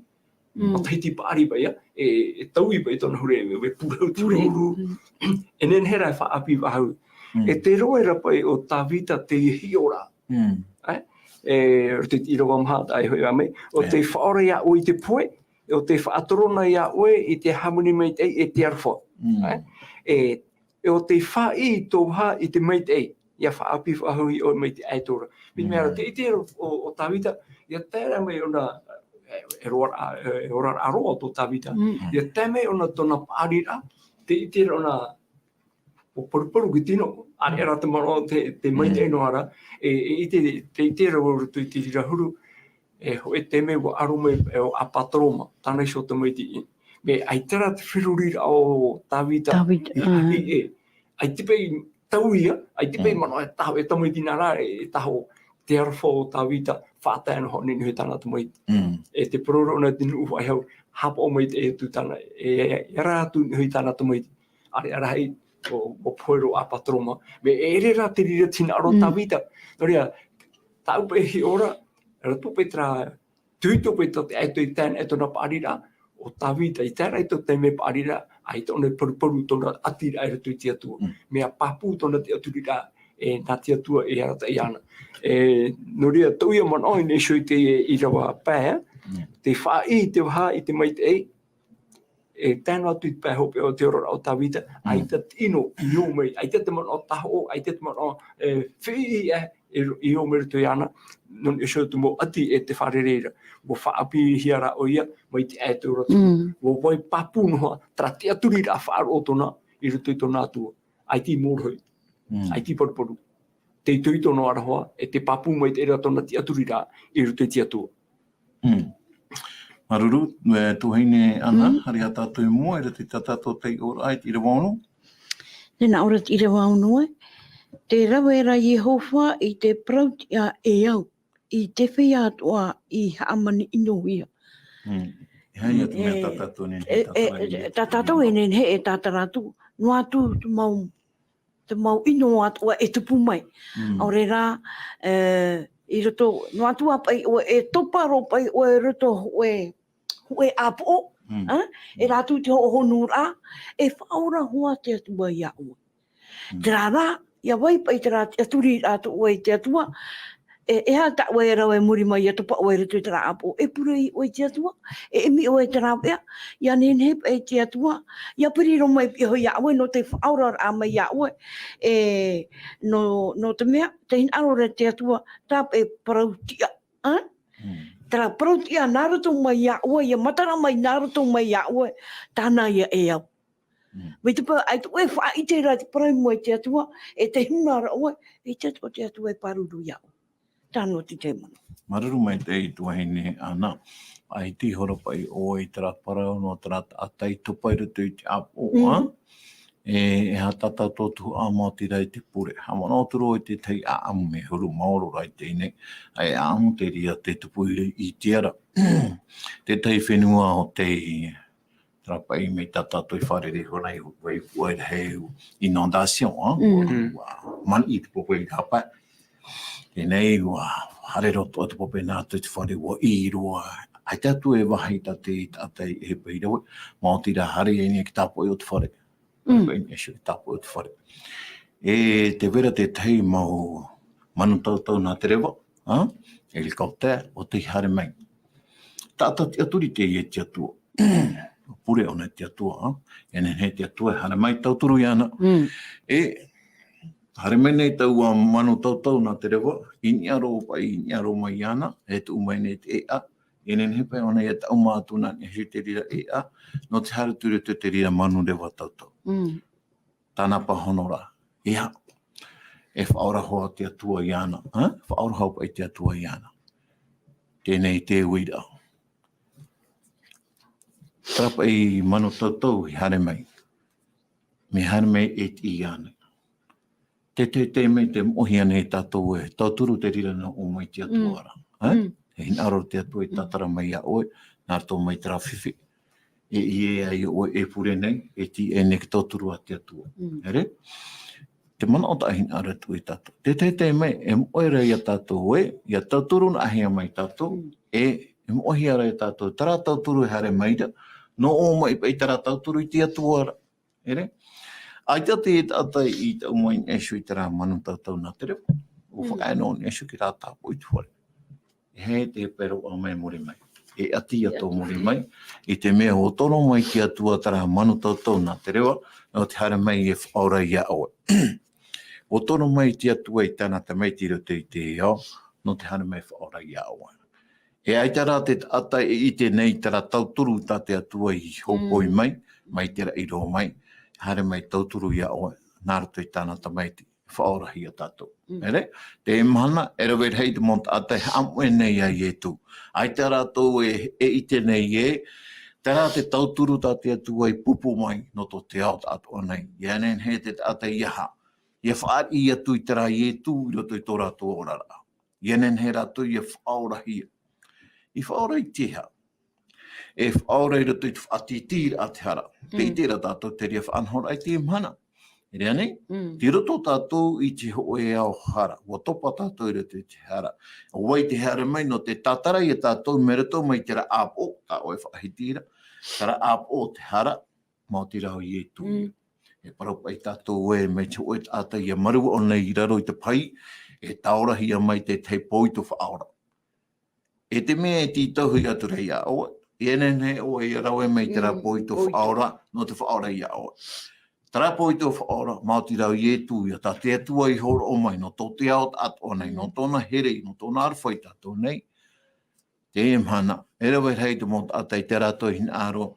Mm. Matahiti paʻari paʻi ia, e, e taui paʻi tōna hure, e, e purau te Pure. huru. Mm. E nehenehe rā e faʻaʻāpī faʻahou. Mm. E tē roaʻa ra paʻi ʻo Tāvita teie hiʻoraʻa. Mm. Ē? E, roto i te ʻīrava maha, tae hoʻi ā mai. ʻO E. tei faʻaora iā ʻoe i te pohe, ʻo tei faʻatorona iā ʻoe i te hāmani maitaʻi e te aroha. Mm. Ē? E, e ʻo tei faʻaʻī i tō vaha i te maitaʻi, ʻia faʻaʻāpī faʻahou ʻoe mai te ʻaeto ra. Mai te mea ra Mm. tē ʻite ra ʻo, ʻo Tāvita, ʻia tae ra mai ʻōna, e, e roaraʻa, e, e oraraʻa roa tō Tāvita. Mm. ʻIa tae mai ʻōna tōna paʻariraʻa, tē ʻite ra ʻōna, ʻua paruparu te tino, ʻaore rā te manaʻo te, te maitaʻi noa ra, e, e ʻite, te ʻite ra vau i roto i te reira huru, e, hōʻē taime ʻua aro mai, e, ʻo Apatoroma, tāna iho tamaiti. Mea ʻaita rā te feruriraʻa o Tāvita, Tāvita, i, mm. i, e, ʻaita paʻi tau ia, ʻaita paʻi Mm. manaʻo e taho, e tamaiti nā rā, e, e taho, te aroha o Tāvita, faʻatae noa hoʻi i niʻa i tāna tamaiti. Mm. E te parau ra ʻōna te nuʻu faʻehau, haʻapaʻo maitaʻi atu tāna, e, e, e ara atu i niʻa i tāna tamaiti. ʻAore, ʻaore rahi, ʻo, ʻo pohe ra ʻo Apatoroma. Mea ʻere rā te reira te hinaʻaro o Mm. Tāvita. Nō reira, tāʻu paʻi hiʻo ra, rā tō paʻi terā, tui tō paʻi tō te ʻaito i tae noa i tōna paʻariraʻa, ʻo Tāvita, i tae ra i tō taime paʻariraʻa, ʻaita ʻōna i paruparu tōna ʻatiraʻa i roto i te Atua. Mm. Mea pāpū tōna tiʻaturiraʻa, e, nā te Atua e arataʻi ana. E, nō reira, tōʻu ia manaʻo i niʻa iho i te ʻīrava pae, Mm. te faʻaʻī i te vaha i te maitaʻi, e tae noa atu i te pae hopeʻa o te oraraʻa o Tāvita, Mm. ʻaita te ʻino i ō mai, ʻaita te manaʻo tahoʻo, ʻaita te manaʻo, e, fēʻiʻi, e, e ro-, i ō mai roto iāna, nō niʻa iho te mau ʻati e te fārerei ra. ʻUa faʻaʻāpīhia rā ʻoia, mai te ʻaito ra. Mm. ʻUa vai pāpū noa, terā tiʻaturiraʻa faʻaroʻo tōna, i roto i tōna Atua. ʻAita i mōrohi. Mm. ʻAita i paruparu. Te itoito noa ra hoʻi, e te pāpū maitaʻi ra tōna tiʻaturiraʻa, i roto i te Atua. Mm. Māuruuru, e, tuahine Ana, Mm. haere ā tātou i mua, i roto i tā tātou taiʻoraʻa i te ʻīrava ono. Tē nā ʻō ra te ʻīrava ono ē. Tē rave ra Iehova i te parau-tiʻa e au, i te feiā atoʻa i haʻamaniʻinohia. Mm. E aha ia te mea E, tā tātou e nehenehe e, e, tātara e, atu? Tā tātou e nehenehe e tātara atu, noa atu te mau, te mau ʻino atoʻa e tupu mai. Mm. ʻAore rā, e, i roto, noa atu ā paʻi ʻoe, e topa roa paʻi ʻoe i roto hōʻē, hōʻē ʻāpoʻo, Mm. ā? E Mm. rā atu te hoʻohonuraʻa, e faʻaora hoʻi te Atua iā ʻoe. Mm. Terā rā, ʻia vai paʻi terā tiʻaturiraʻa tō ʻoe i te Atua, e, e aha tā ʻoe e rave i muri mai ʻia topa ʻoe i roto i terā ʻāpoʻo, e pure iho ʻoe i te Atua, e ʻimi ʻoe i te rāveʻa, ʻia nehenehe paʻi te Atua, ʻia piri roa mai paʻi iho iā ʻoe nō te faʻaoraraʻa mai iā ʻoe, e, nō, nō te mea, tē hinaʻaro ra te Atua, tā paʻi parau-tiʻa, ā? Mm. Terā parau-tiʻa nā roto mai iā ʻoe, ʻia matara mai nā roto mai iā ʻoe, tāna ia e au. Mm. Mai te peu, ʻaita ʻoe e faʻaʻite ra te parau i mua i te Atua, e tē hinaʻaro ra ʻoe, e te Atua, te Atua e pāruru iā ʻoe. Tae noa atu i te manaʻo. Māuruuru maitaʻi tuahine Ana, ʻaita i hora paʻi ʻoe i terā parau nō terā taʻata i topa i roto i te ʻāpoʻo, Mm. ā? E, e aha tā tātou tuhaʻa maoti rā i te pure. Haʻamanaʻo atu ra i te tahi ʻāʻamu mea huru maoro rā i teie nei. E ʻāʻamu te reira tē tupu i, i te ara. Te tahi fenua o te Terā paʻi mai tā tātou i fārerei iho nei, vai, vai rahi inondation, ā? Mm. ʻUa, ʻua maniʻi te pape i te hapa. Teie nei, ʻua haere roa atoʻa te pape nā roto i te fare, ʻua ʻī roa. ʻAita atu e vāhi tā te taʻata i ʻē paʻi rave, maoti rā haere i niʻa i te tāpoʻi o te fare. Mm. Paʻi i niʻa iho i te tāpoʻi o te fare. E tē vai ra te tahi mau manu tautau nā te reva, ā? Hélicoptère, ʻo tei haere mai. Taʻata tiʻaturi teie i te Atua. Pure ʻōna i te Atua, ā? E nehenehe te Atua e haere mai, tauturu iāna. Mm. E haere mai nei taua manu tautau nā te reva, i niʻa roa paʻi, i niʻa roa mai iāna, e tuʻu mai nei te ʻēʻa, e nehenehe paʻi ʻōna ʻia taʻuma atu nā niʻa iho i te reira ʻēʻa, nō te haere atu i roto i te reira manu reva tautau. Mm. Tāna pāhonoraʻa. ʻEiaha, e faʻaora hoʻi te Atua iāna, ā? Faʻaora hoʻi paʻi te Atua iāna. Teie nei te uiraʻa. Terā paʻi manu tautau i haere mai. Mea haere mai e tiʻi iāna. Te, te, te mea tē moʻehia nei tātou e tauturu te reira nō ʻō mai te Atua Mm. ra. Ā? Mm. E hinaʻaro te Atua e tātara mai iā ʻoe, nā roto mai terā fifi. E ʻī ai ʻoe e pure nei, e tiʻi nei te tauturu a te Atua. Mm. ʻEre? Te manaʻo tā hinaʻaro atu e tātou. Te, te, te mea, e moʻe ra iā tātou ē, ʻia tauturu nā hea mai tātou, Mm. e, e moʻehia ra iā tātou, terā tauturu e haere mai ra, nō ʻō mai paʻi terā tauturu i te Atua ra. ʻEre? ʻAita te taʻata i taʻu mai i niʻa iho i terā manu tautau nā te reva. ʻUa Mm. faʻaea noa i niʻa iho ki terā tāpoʻi o te fare. E hē te peu ʻa mai muri mai. E ʻati ʻia tō muri mai. I te mea ʻua tono mai te Atua terā manu tautau nā te reva, nō te haere mai e faʻaora iā ʻoe. ʻUa tono mai te Atua i tāna tamaiti i roto i te ao, nō te haere mai e faʻaora iā ʻoe. E ʻaita rā te taʻata e ʻite nei terā tauturu tā te Atua i hōpoi Mm. mai, mai te raʻi roa mai, haere mai tauturu iā ʻoe. nā roto i tāna tamaiti, faʻaorahia tātou. Mm. Ere, te mahana, e rave rahi te mau taʻata e haʻamoʻe nei iā Ietu. ʻAita rātou e, e ʻite nei ē, terā te tauturu tā te Atua i pupu mai nō tō te ao taʻatoʻa nei. ʻIa nehenehe te taʻata ʻia, ʻia fāriʻi atu i terā Ietu i roto i tō rātou oraraʻa. ʻIa nehenehe rātou ʻia faʻaorahia. I faʻaora i te aha? E faʻaora i roto i te faʻatītīraʻa te hara. Te Mm. ʻite ra tātou te reira faʻanahoraʻa i te mahana. E rā nei, Mm. tei roto tātou i te hōʻē ao hara. ʻUa topa tātou i roto i te hara. ʻO vai te haere mai nō te tātara iā tātou, mai roto mai terā ʻāpoʻo, tā ʻoe faʻahiti ra. Terā ʻāpoʻo o te hara, maoti rā ʻo Ietu. Mm. E parau paʻi tātou ē, mai te hōʻē taʻata ʻia maruaʻo nei i raro i te pahi, e taorahia mai te tahi pōito faʻaora. E te mea e tītauhia atu ra iā ʻoe, ʻia nehenehe ʻoe ʻia rave mai terā Mm, pōito pōito. faʻaora, nō te faʻaora iā ʻoe. Terā pōito faʻaora, maoti rā ʻo Ietu ia, tā te Atua i hōroʻa mai, nō tō te ao taʻatoʻa nei, nō Mm. tōna here, nō tōna aroha ia tātou nei. Te mahana, e rave rahi te mau taʻata i terā rātou hinaʻaro,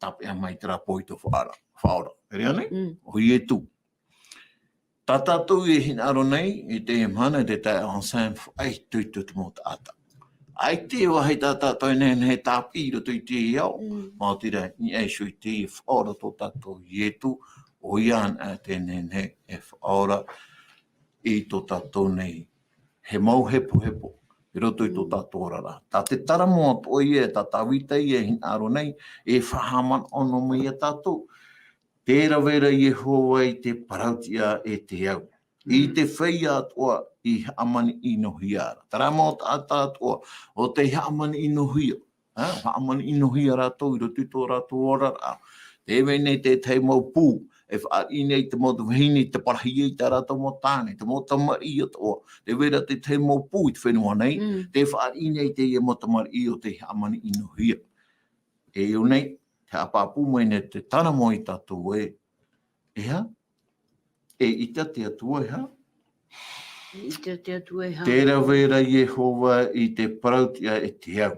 tāpeʻa mai terā pōito faʻaora, faʻaora. E rā nei? Mm. ʻO Ietu. Tā tātou e hinaʻaro nei, i te mahana, te taeaʻe Anselme, faʻaitoito te mau taʻata. ʻAita e vāhi tā tātou e nehenehe e tāpiʻi i roto i te ao, Mm. maoti rā, i niʻa iho i te faʻaora tō tātou Ietu, ʻoia anaʻe te nehenehe e faʻaora i tō tātou nei, he mau hepohepo, i roto i tō Mm. tātou oraraʻa. Tā te taramo atoʻa ia, tā Tāvita ia e hinaʻaro nei, e faʻahaʻamanaʻo noa mai iā tātou. Tē rave ra Iehova i te parau-tiʻa e te au. I Mm. te feiā atoʻa i haʻamaniʻinohia ra. Terā mau taʻata atoʻa, ʻo tei haʻamaniʻinohia. Ā, haʻamaniʻinohia rātou i roto i tō rātou oraraʻa. Tē vai nei te tahi mau pū, e fāriʻi nei te mau vahine i te parahi ai tā rātou mau tāne, te mau tamariʻi atoʻa. Tē vai ra te tahi mau pū i te fenua nei, Mm. tē fāriʻi nei teie mau tamariʻi ʻo tei haʻamaniʻinohia. E au nei, te haʻapāpū mai nei te taramo iā tātou ē, e aha? E ʻite te Atua e aha? E ʻite te Atua e aha? Tē rave ra Iehova i te parau-tiʻa e te au.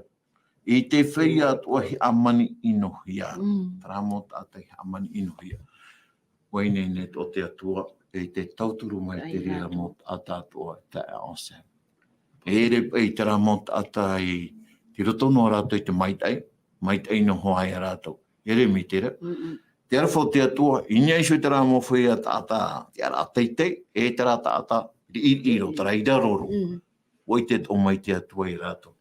I te feiā atoʻa i haʻamaniʻinohia. Mm. Terā mau taʻata i haʻamaniʻinohia. ʻUa ineine tō te Atua, e tē tauturu mai te reira mau taʻata atoʻa, taeaʻe Anselme. E ʻere paʻi terā mau taʻata i, tei roto noa rātou i te maitaʻi, maitaʻi noa hoʻi ia rātou. E ʻere mai te reira. Mm-mm. Te aroha o te Atua, i niʻa iho i terā mau feiā taʻata, tiʻaraʻa teitei, e terā taʻata riʻiriʻi roa, terā i raro roa. Mm. ʻUa ʻite atoʻa mai te Atua ia rātou.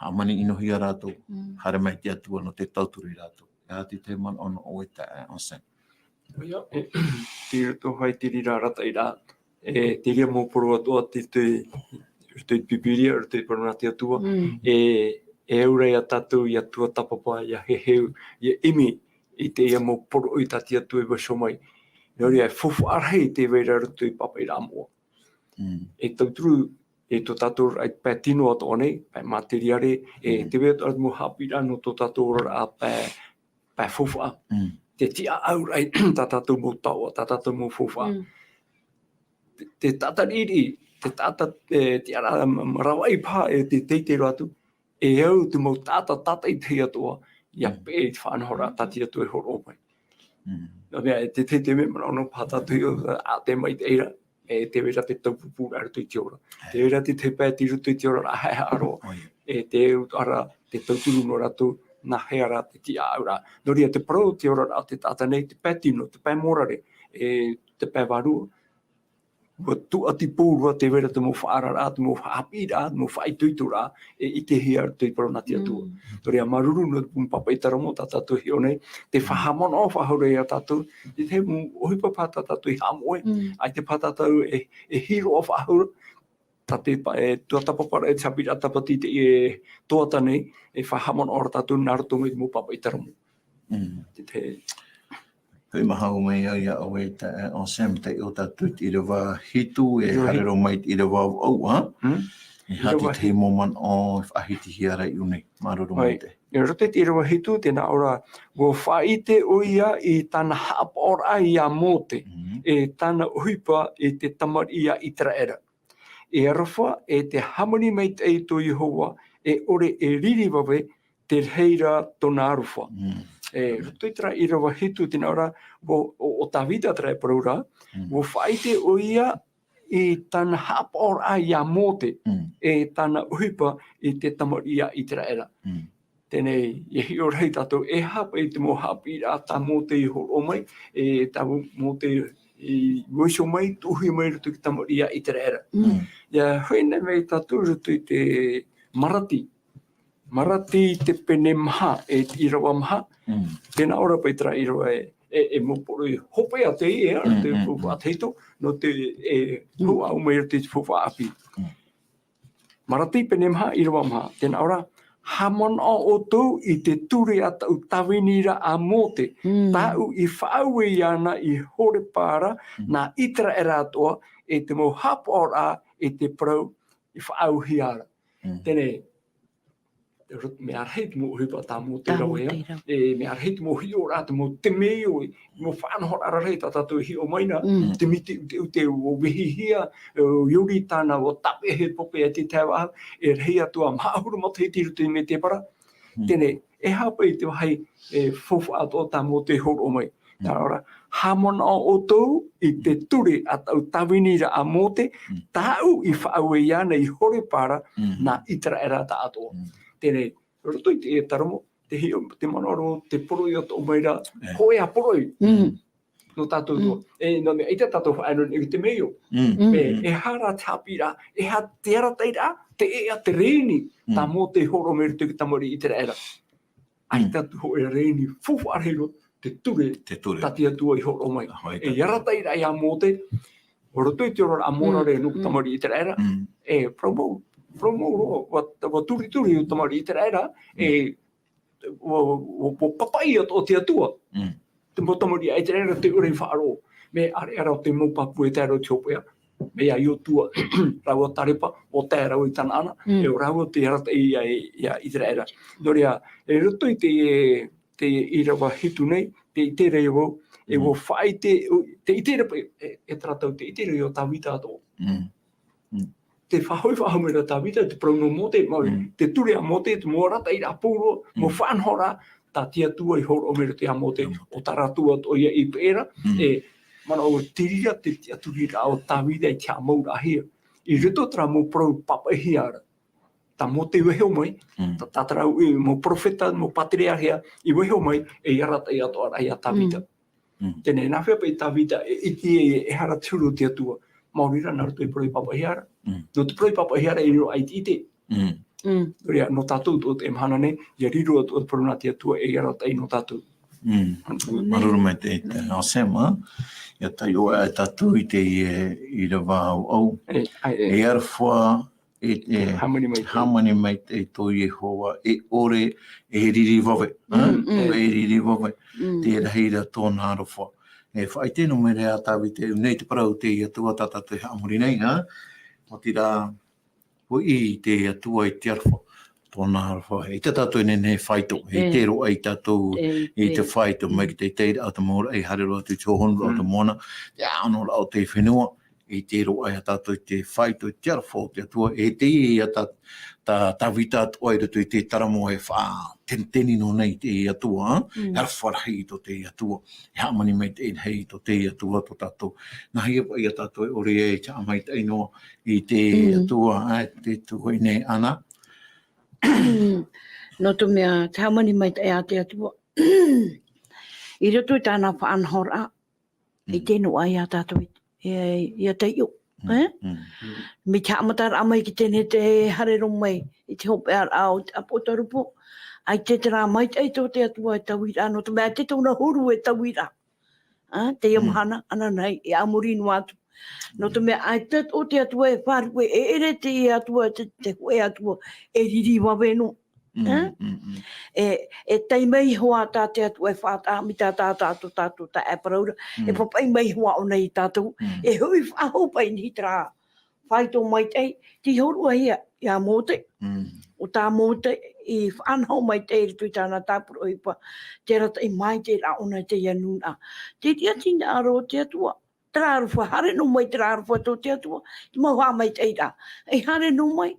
Haʻamaniʻinohia rātou, Mm. haere mai te Atua nō te tauturu ia rātou. E aha te tahi manaʻo nō ʻoe, taeaʻe Anselme? ʻOia, e, tei roto hoʻi te reira arataʻiraʻa, e, te reira mau parau atoʻa tei te, tei te Pīpīria, tei te parau nā te Atua, Mm. e, e au ra ia tātou ʻia tuatāpapa, ʻia heheu, ʻia ʻimi i teie mau poroʻi tā te Atua i vaiiho mai. Nō reira, e faufaʻa rahi tē vai ra i roto i te pāpaʻiraʻa moʻa. Mm. E tauturu, e tō tātou oraraʻa i te pae tino atoʻa nei, pae materiare, e Mm. tē vai atoʻa ra te mau haʻapiʻiraʻa nō tō tātou oraraʻa pae, pae faufaʻa. Mm. Te tiʻaʻauraʻa i tā tātou mau taoʻa, tā tātou mau faufaʻa. Mm. Te, te taʻata riʻiriʻi, te taʻata, e, tiʻaraʻa ma-, ma-, ravaʻi paha, e te teitei roa atu, e au te mau taʻata tātaʻitahi atoʻa, ʻia Mm. peʻe i te faʻanahoraʻa tā te Atua e hōroʻa mai. Mm. Nō te mea, e te, te, te mea manaʻo nō paha tātou i ʻō, ʻa te maitaʻi ra, e tē vai ra te taupupūraʻa i roto i te ora. Tē vai ra te, te pae tei roto i te oraraʻa haʻehaʻa roa. ʻOia. E te au ra, te tauturu nō rātou, nā hea ra te tiʻaʻauraʻa. Nō reira, te parau o te oraraʻa o te taʻata nei, te pae tino, te pae mōrare, e te pae vārua, ʻua tūʻati pōrua tē vai ra te mau faʻaararaʻa, te mau haʻapiʻiraʻa, te mau faʻaitoitoraʻa, e ʻitehia i te parau nā te Atua. Mm. Nō reira, māuruuru nō te mau pāpaʻi taramo tā tātou e hiʻo nei, tē Mm. faʻahaʻamanaʻo faʻahou ra ia tātou, te tahi mau ʻohipa paha tā tātou i haʻamoʻe, Mm. ʻaita paha tātou e, e hiroʻa faʻahou ra, tā te pa-, e, tuatāpaparaʻa e te haʻapiʻiraʻa tāpati i te, e, tuatāpapa nei, e faʻahaʻamanaʻo ra tātou nā roto mai i te mau pāpaʻi taramo. Mm. Te, te Hoʻi maha mai au ia ʻoe, taeaʻe Anselme, taiʻo tātou i te ʻīrava hitu, e ʻīrava haere hitu. Roa mai i te ʻīrava vaʻu, ā? Mm. E aha te ʻīrava tahi hitu. Mau manaʻo e faʻahitihia ra i ʻō nei, māuruuru maitaʻi. ʻOia. I roto i te ʻīrava hitu, tē nā ʻō ra, ʻua faʻaʻite ʻoia i tāna haʻapaʻoraʻa ia Mōte, Mm. e tāna ʻohipa i te tamariʻi a Iteraera. E aroha, e te hāmani maitaʻi tō Iehova, e ʻore e riri vave, te reira tōna aroha. Mm. E, roto i terā ʻīrava hitu, tē nā ʻō ra, ʻo, ʻo, ʻo Tāvita terā e parau ra, ʻua faʻaʻite ʻoia i tāna haʻapaʻoraʻa iā Mōte, e tāna ʻohipa i te tamariʻi a ʻĪteraʻera. Teie nei, ʻia hiʻo rahi tātou, e aha paʻi te mau haʻapiʻiraʻa tā Mōte i hōroʻa mai, e tā Mōte i vaiiho mai, tuʻuhia mai i roto i te tamariʻi a ʻĪteraʻera. ʻIa hoʻi nei mai tātou i roto i te Marati. Marati te pene maha, e te ʻīrava maha. Tē nā ʻō ra paʻi terā ʻīrava e, e, e mau poroʻi hopeʻa teie, e, te faufaʻa tahito, nō te, e, hōʻē mai i roto i te faufaʻa ʻāpī. Marati pene maha, ʻīrava maha. Tē nā ʻō ra, haʻamanaʻo ʻoutou i te ture a taʻu tāviniraʻa a Mōte, tāʻu i faʻaue iāna i Horepā ra, nā ʻĪteraʻera atoʻa, e te mau haʻapaʻoraʻa, e te parau i faʻaauhia ra. Teie nei, rot-, mea rahi te mau ʻohipa tā Mōte i rave ia. E, mea rahi te mau hiʻoraʻa, te mau temeio, e, mau faʻanahoraʻa rarahi tā tātou e hiʻo mai na, te miti ʻuteʻute ʻua vehihia, e, ʻo Ioritana, ʻua tāpeʻahia pape e te taevaʻa, e rahi atu ā maha ʻahuru matahiti i roto i te mētēpara. Teie nei, e aha paʻi te vāhi, e, faufaʻa atoʻa tā Mōte i hōroʻa mai. Nā reira, haʻamanaʻo ʻoutou i te ture a taʻu tāviniraʻa a Mōte, tāʻu i faʻaue iāna i Horepā ra, nā ʻĪteraʻera tāʻatoʻa. Teie nei, roto i te, e, taramo, te hiʻo, te manaʻo ra, te poroʻi atoʻa mai ra, hōʻē ā poroʻi. Nō tātou atoʻa. E, nō te mea, ʻaita tātou faʻaea i te meio. E, e aha rā te haʻapiʻiraʻa, e aha te arataʻiraʻa, te ʻēʻa, te rēni, tā Mōte i hōroʻa mai i roto i te tamariʻi ʻĪteraʻera. ʻAita atu hōʻē rēni faufaʻa rahi roa, te ture, te ture tā te Atua i hōroʻa mai. E arataʻiraʻa iā Mōte, roto i te oraraʻa mōrare nō te tamariʻi ʻĪteraʻera, e, parau mau, parau mau roa, ʻua, ʻua turituri te tamariʻi ʻĪteraʻera, e, ʻua, ʻua, ʻua pāpaʻi atoʻa te Atua. Te mau tamariʻi a ʻĪteraʻera tē ʻore i faʻaroʻo. Mea ʻāreʻa rā ʻo te mau pāpū e tae roa i te hopeʻa. Mea Iosua, rāua Karepa, ʻua tae rāua i Kanaana, e ʻo rāua te arataʻi iā, iā ʻĪteraʻera. Nō reira, e roto i te, te ʻīrava hitu nei, tē ʻite ra vau, e ʻua faʻaʻite, tē ʻite ra paʻi, e, e terā tau, tē ʻite ra ʻo Tāvita atoʻa. Te faʻahoʻi, faʻahoʻi mai ra Tāvita, te parau nō Mōte, mau, te ture a Mōte, te mau arataʻiraʻa pauroa, mau faʻanahoraʻa, tā te Atua i hōroʻa mai i roto iā Mōte, ʻo tā rātou atoʻa ia i peʻe ra, e, manaʻo, te reira te, te tiʻaturiraʻa o Tāvita i te haʻamauraʻahia. I roto terā mau parau pāpaʻihia ra. Tā Mōte i vaiiho mai, tā, tā terā, e, mau perofeta, mau pātereahia, i vaiiho mai, e arataʻi atoʻa ra iā Tāvita. Teie nei, nā hea paʻi Tāvita, e, ʻite e, e aha rā te huru o te Atua. Maori rā, nā roto i te parau pāpaʻihia ra. Nō te parau pāpaʻihia ra, e riro aʻe i te ʻite. Nō reira, nō tātou atoʻa teie mahana nei, ʻia riro atoʻa te parau nā te Atua, e arataʻi nō tātou. Māuruuru maitaʻi, e, Osema, ʻia taiʻo aʻe tātou i te, e, ʻīrava ʻauʻau. E, ʻae, e. E aroha, e, e, hāmani maitaʻi. Hāmani maitaʻi tō Iehova, e ʻore, e riri vave. E riri vave. Te rahi ra tōna aroha. E faʻaʻite noa mai ra Tāvita, e, nei te parau o te Atua tā tātou e haʻamori nei, ha? Maoti rā, hoʻi te Atua i te aroha, tōna aroha. ʻAita tātou e nehenehe e faito, e ʻite roa ai tātou i te faito, mai te taʻitaʻiraʻa o te mau raʻi, haere roa atu i te hohonuraʻa o te moana, te ʻānoraʻa o te fenua, e ʻite roa ai tātou i te faito, i te aroha o te Atua, e teie ia tā, tā Tāvita atoʻa i roto i te taramo e faʻateniteni noa nei te Atua, e aroha rahi tō te Atua, e hāmani maitaʻi rahi tō te Atua tō tātou. Nā hea paʻi ia tātou e ʻore ai te haʻamaitaʻi noa i te Atua, ā, te tuahine Ana. Nō te mea, te hāmani maitaʻi a te Atua. I roto i tāna faʻanahoraʻa, i te noa ia tātou, e, ia taiʻo, e? Mai te haʻamataraʻa mai ki teie nei te haere roa mai i te hopeʻaraʻa o te ʻāpoʻo Tarupo, ʻaita terā maitaʻi tō te Atua e taui ra, nō te mea ʻaita tōna huru e taui ra. Ā, teie mahana, ananahi, e a muri noa atu. Nō te mea ʻaita tō te Atua e faʻaruʻe, e ʻere te Atua, te, te hōʻē Atua, e riri vave noa. E, e tae mai iho ā tā te Atua e faʻataʻa, mai tā, tā, tā, tō tātou taeaʻe parau ra, e pāpaʻi mai iho ā ʻōna ia tātou, e hoʻi faʻahou paʻi nei terā faito maitaʻi, tei hōroʻahia iā Mōte. ʻO tā Mōte i faʻanaho maitaʻi i roto i tāna tāpura ʻohipa, te arataʻi maitaʻi ra ʻōna i teie nūnaʻa. Te tiʻaturi ra o te Atua, Terā aroha, haere noa mai terā aroha tō te Atua, te mau haʻamaitaʻiraʻa. E haere noa mai,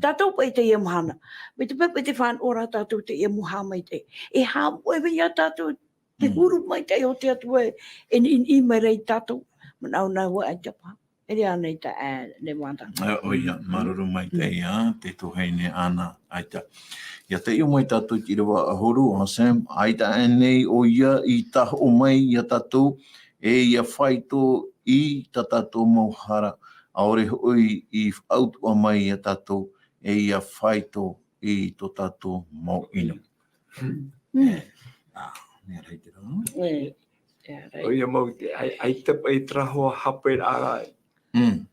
tātou paʻi i teie mahana. Mai te pepe te fānaʻo ra tātou teie mau haʻamaitaʻi. E haʻamoʻe mai ia tātou, te huru maitaʻi o te Atua e, e niʻiniʻi mai ra ia tātou. Manaʻo nā ʻoe ʻaita paha. E riro nei tā, e, nei mātou. E, ʻoia, māuruuru maitaʻi ā, te tuahine Ana, ʻaita. ʻIa taiʻo mai tātou i te ʻīrava ʻahuru, ā, Sam, ʻaita ānei ʻoia i tahoʻo mai ia tātou, e ʻia faito i tā tātou mau hara, ʻaore hoʻi i faʻautuʻa mai ia tātou, e ʻia faito i tō tātou mau ʻino. E, ā, mea rahi te rā. E, e, rahi. ʻOia mau te, ʻai, ʻaita paʻi terā hoa haperaʻa ra. Mm.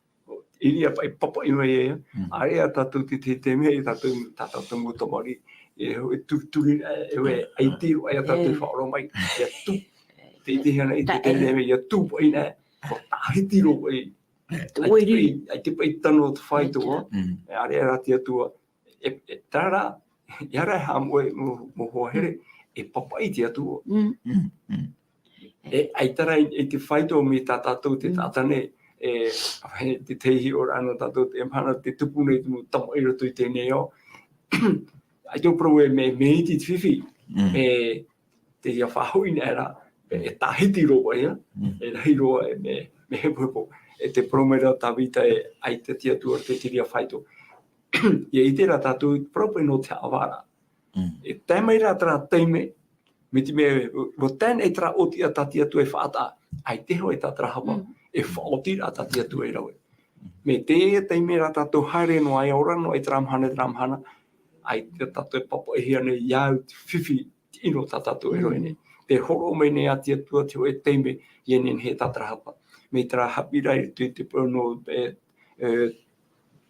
ʻIria paʻi papaʻi mai ia. Mm. ʻAreʻa tātou te, te, te mea i tātou, tā tātou mau tamariʻi. E, e turituri, e, e, e, ʻaita roa ia tātou e faʻaora mai. ʻIa tū. Te, te hana i te, te, te mea, ʻia tū paʻi nā. Ko tāhiti roa paʻi. ʻAita paʻi, ʻaita paʻi tano te faito, ā. Mm. E ʻareʻa rā te Atua. E, e, terā, ʻia haere haʻamoʻe mau, mau hoa here, e papaʻi te Atua. Mm. Mm, mm. E, ʻaita rā i, i te faito mai tā tātou te taʻata nei, e, e te, te hiʻoraʻa nō tātou te mahana te tupu nei te mau tamaʻi i roto i teie nei ao. ʻAita e parau e mea, mea iti te fifi, mm, e, te ʻia faʻahoʻi nei ra, e tāhiti roa ia, mm, e rahi roa, e mea, mea hepohepo. E te parau mai ra Tavita e ʻaita te Atua te, te reira faito. ʻIa ʻite ra tātou, parau paʻi nō te haʻavāraʻa. Mm. E tae mai ra terā taime, mai te mea, ʻua tae nei terā ʻōtiʻa tā te Atua e faʻataʻa, ʻaita hoʻi tā terā hapa, mm, e faʻaotiraʻa tā te Atua e rave. Mai teie taime ra tātou haere noa ai, ora noa ai terā mahana, terā mahana, ʻaita tātou e papaʻihia nei ʻia au te fifi, te ʻino tā tātou e rave nei. Mm. Tē hōroʻa mai nei ā te Atua te hōʻē taime, ʻia nehenehe e tātarahapa. Mai terā haʻapiʻiraʻa i te, te parau nō, e, e,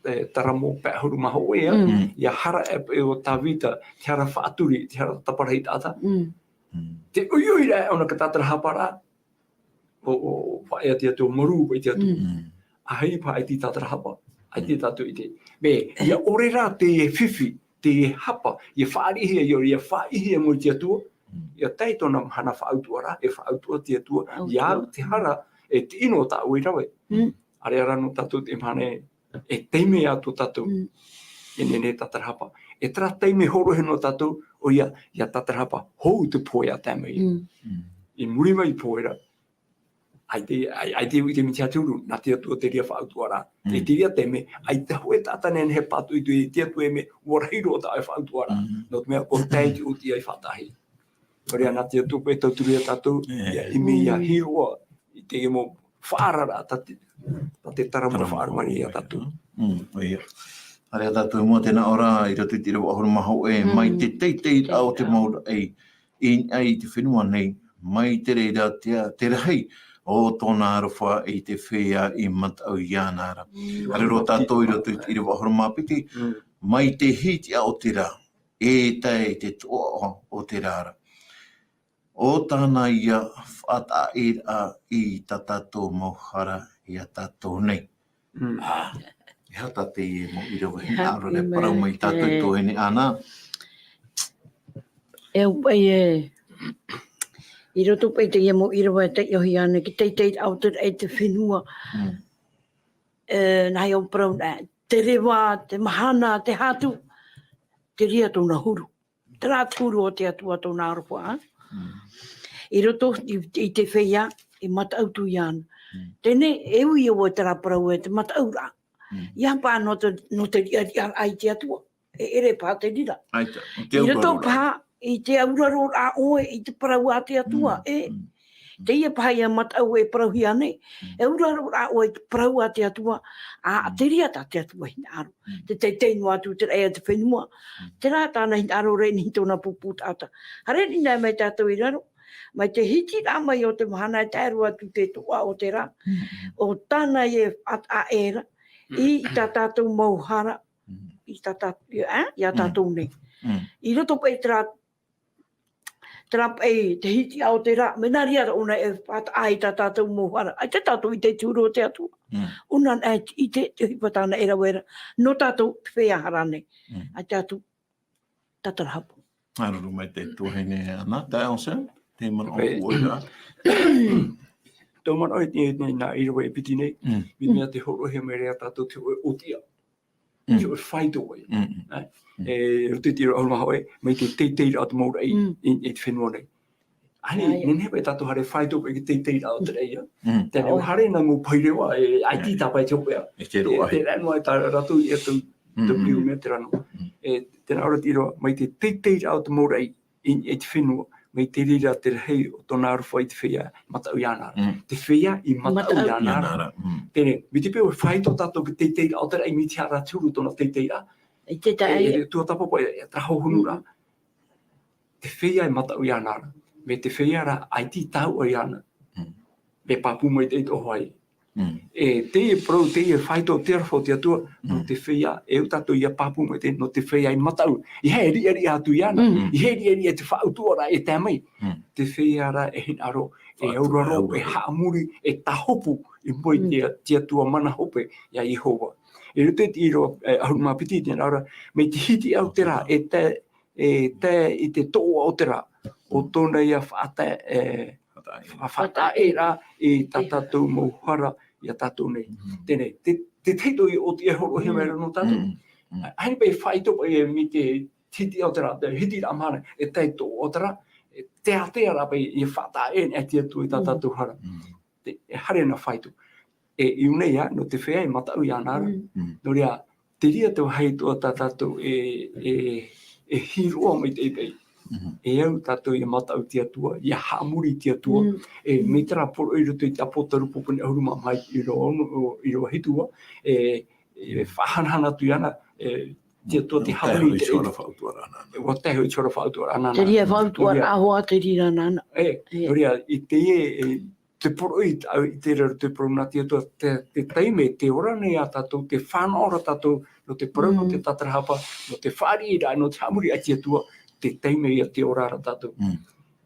e, Taramo pae ʻahuru mā hōʻē, mm, ʻia hara e, e ʻo Tavita, te hara faʻaturi, te hara taparahi taʻata. Mm. Mm. Te ʻoiʻoi ra ʻōna ka tātarahapa ra, ʻo, ʻo, ʻo, faʻaea te Atua, marū paʻi te Atua. Mm. ʻAhiri paha ʻaita i tātarahapa, ʻaita tātou i ʻite. Mea, ʻia ʻore rā te fifi, te hapa, ʻia fāriʻihia, ʻia, ʻia fāriʻihia mai te Atua, mm, ʻia tae tōna mahana faʻautuʻaraʻa, e faʻautuʻa te Atua, ʻia au te hara, e te ʻino tāʻu e rave. Mm. ʻAreʻa rā nō tātou te mahana e, e taime atu tātou, mm, e nehenehe e tātarahapa. E terā taime hōroʻahia nō tātou, ʻoia, ʻia tātarahapa, hou te pohe a tae mai. Mm. Mm. I muri mai i te pohe ra, ʻaita, ʻai-, ʻaita i te mea te huru, nā te Atua te reira faʻautuʻaraʻa. Mm. E te reira taime, ʻaita hōʻē taʻata nehenehe e pātoʻi i te Atua e mea, ʻua rahi roa tā ʻoe faʻautuʻaraʻa. Mm. Nō te mea, ʻua tae te ʻōtiʻa i faʻataʻahia. Nō reira, nā te Atua paʻi e tauturu ia tātou, mm, ʻia ʻimi, ʻia hiʻo roa i teie mau faʻaararaʻa tā te, tā te Taramo faʻaara mai ia tātou. Mm, ʻoia. ʻAreʻa tātou i mua, tē nā ʻō ra, i roto i te ʻīrava ʻahuru mā hōʻē, mm, mai te teiteiraʻa o te mau raʻi, i niʻa i te fenua nei, mai te reira te, te rahi o tōna aroha i te feiā i mataʻu iāna ra. Mm. Haere roa tātou i roto i te ʻīrava ʻahuru mā piti, mm, mai te hitiʻa o te rā, e tae i te toʻoʻa o te rā ra. ʻO tāna ia faʻataʻaʻiraʻa i tā tātou mau hara ia tātou nei. Mm. Ā, e aha tā teie mau ʻīrava hinaʻaro e parau mai ia tātou i tō ʻoe nei, Ana? E au paʻi e, i roto paʻi i teie mau ʻīrava e taiʻohia ana, te teiteiraʻa o te raʻi, te fenua. Mm. E, nā hea au parau, e, te reva, te mahana, te hatu, te reira tōna huru. Terā te huru o te Atua tōna aroha, ā? Mm. I roto i, i te feiā, i mataʻu atu iāna. Mm. Teie, e ui au i terā parau e te mataʻuraʻa. Mm. ʻIa paʻi nō te, nō te riʻariʻaraʻa i te Atua. E ʻere paha te reira. ʻAita, nō te auraroraʻa. I roto paha i te auraroraʻa ʻoe i te parau a te Atua, mm, e. Mm. Teie paha ia mataʻu e parauhia nei. Mm. E auraroraʻa ʻoe i te parau a te Atua, ā, mm, te reira tā te Atua hinaʻaro. Mm. Te teitei noa atu te raʻi a te fenua. Mm. Terā tāna hinaʻaro, rave nei tōna pupu taʻata. Haere nei mai tātou i raro, mai te hitiraʻa mai o te mahana e tae roa atu te toʻoʻa o te rā, mm, ʻo tāna e faʻataʻa ra, mm, i tā tātou mau hara, mm, i tā tā-, ā, ia tātou nei. Mm. I roto paʻi terā, terā paʻi te hitiʻa o te rā, mea nā reira ʻōna e faʻataʻa i tā tātou mau hara. ʻAita tātou i te ʻite i te huru o te Atua. Mm. ʻŌna anaʻe i te, te ʻohipa tāna e rave ra. Nō tātou te feiā hara nei. Mm. ʻAita tātou tātarahapa. Māuruuru maitaʻi tuahine Ana, taeaʻe Sam, te manaʻo ʻoe ra. Tau manaʻo e, e, e, nā ʻīrava e piti nei, Mm. mai te mea te hōroʻahia mai ra tātou te hōʻē ʻōtiʻa. Mm. Te hōʻē faito ʻoia. Mm, mm. Ā, Mm. e, roto i te ʻīrava ʻahuru mā hōʻē, mai te teiteiraʻa o te mau raʻi Mm. i, i te fenua nei. Ānei, Āe. nehenehe paʻi tātou haere faito paʻi i te teiteiraʻa o te raʻi, ʻā. Mm. Tē nā ʻō Āe. haere nā mau pahi reva, e, ʻaita Āe. tāpae te hopeʻa. E te Te, roa te ai. rā noa e tā rātou i atu Mm, mm. W mea te rano. Mm. E, tē nā ʻō ra te ʻīrava, mai te teiteiraʻa o te mau raʻi, i, i te fenua, mai te reira te rahi o tōna aroha i te feiā, mataʻu iāna ra. Mm. Te feiā i mataʻu Mataʻu. iāna ra. Iāna ra, mm. Teie, mai te peu e faito tātou i te teiteiraʻa o te raʻi mai te aha te huru tōna teiteiraʻa. I te E, taʻa e, e, tuatāpapa, e, e, terā hōhonu ra. Mm. Te feiā e mataʻu iāna ra. Mai te feiā rā, ʻaita i taua iāna. Mm. Mea pāpū maitaʻi tō ʻoe. Mm. E, teie parau, teie faito te aroha o te Atua, nō Mm. te feiā, e au tātou ʻia pāpū maitaʻi, nō te feiā i mataʻu. ʻEiaha e riʻariʻa atu iāna, Mm. ʻeiaha e riʻariʻa te faʻautuʻaraʻa e tae mai. Mm. Te feiā rā e hinaʻaro, e Faʻautuʻa auraro, auraro. e haʻamori, e tāhopu, i mua i Mm. te, te Atua mana hope, iā Iehova. I roto i te ʻīrava, e, ʻahuru mā piti, tē nā ʻō ra, mai te hitiʻa o te rā, e tae, e tae i te toʻoa o te rā, ʻo Mm. tōna ïa faʻataʻe, e, Faʻataʻe. fa-, faʻataʻeraʻa i tā tātou mau hara, iā tātou nei. Mm. Teie, te, te tahi atoʻa ʻōtiʻa e hōroʻahia mai ra nō tātou. Mm. Mm. ʻAhani paʻi faito paʻi e mai te hitiʻa o te rā, te hitiʻaraʻa mahana, e tae i te toʻoa o te rā, e teatea rā paʻi, ʻia faʻataʻe e te Atua i tā Mm. tātou hara. Mm. Te, e haere nā faito. E, i ʻō nei ā, nō te feiā e mataʻu iāna ra. Mm. Mm. Nō reira, te reira te vāhi atoʻa tā tātou e, e, e hiroʻa maitaʻi paʻi. Mhm. E au tātou ʻia mataʻu i te Atua, ʻia haʻamori i te Atua, Mm. e, mai terā poroʻi i roto i te ʻApotarupo pene ʻahuru mā maha i ʻīrava ono, ʻīrava hitu ā, e, e faʻahanahana atu iāna, e, te Atua te Ua tae hāmani hoʻi i te te hora faʻautuʻaraʻa nāna. Ua tae hoʻi te hora faʻautuʻaraʻa nāna. Te reira faʻautuʻaraʻa Nō reira. hoʻi te reira nāna. E, E. nō reira, i teie, e, te poroʻi, i te, i te reira te parau nā te Atua, te, te taime, tē ora nei ā tātou, tē fānaʻo ra tātou, nō te parau, nō te Mm. tātarahapa, nō te fāriʻiraʻa, nō te haʻamori i te Atua, te taime ïa tē ora ra tātou. Mm.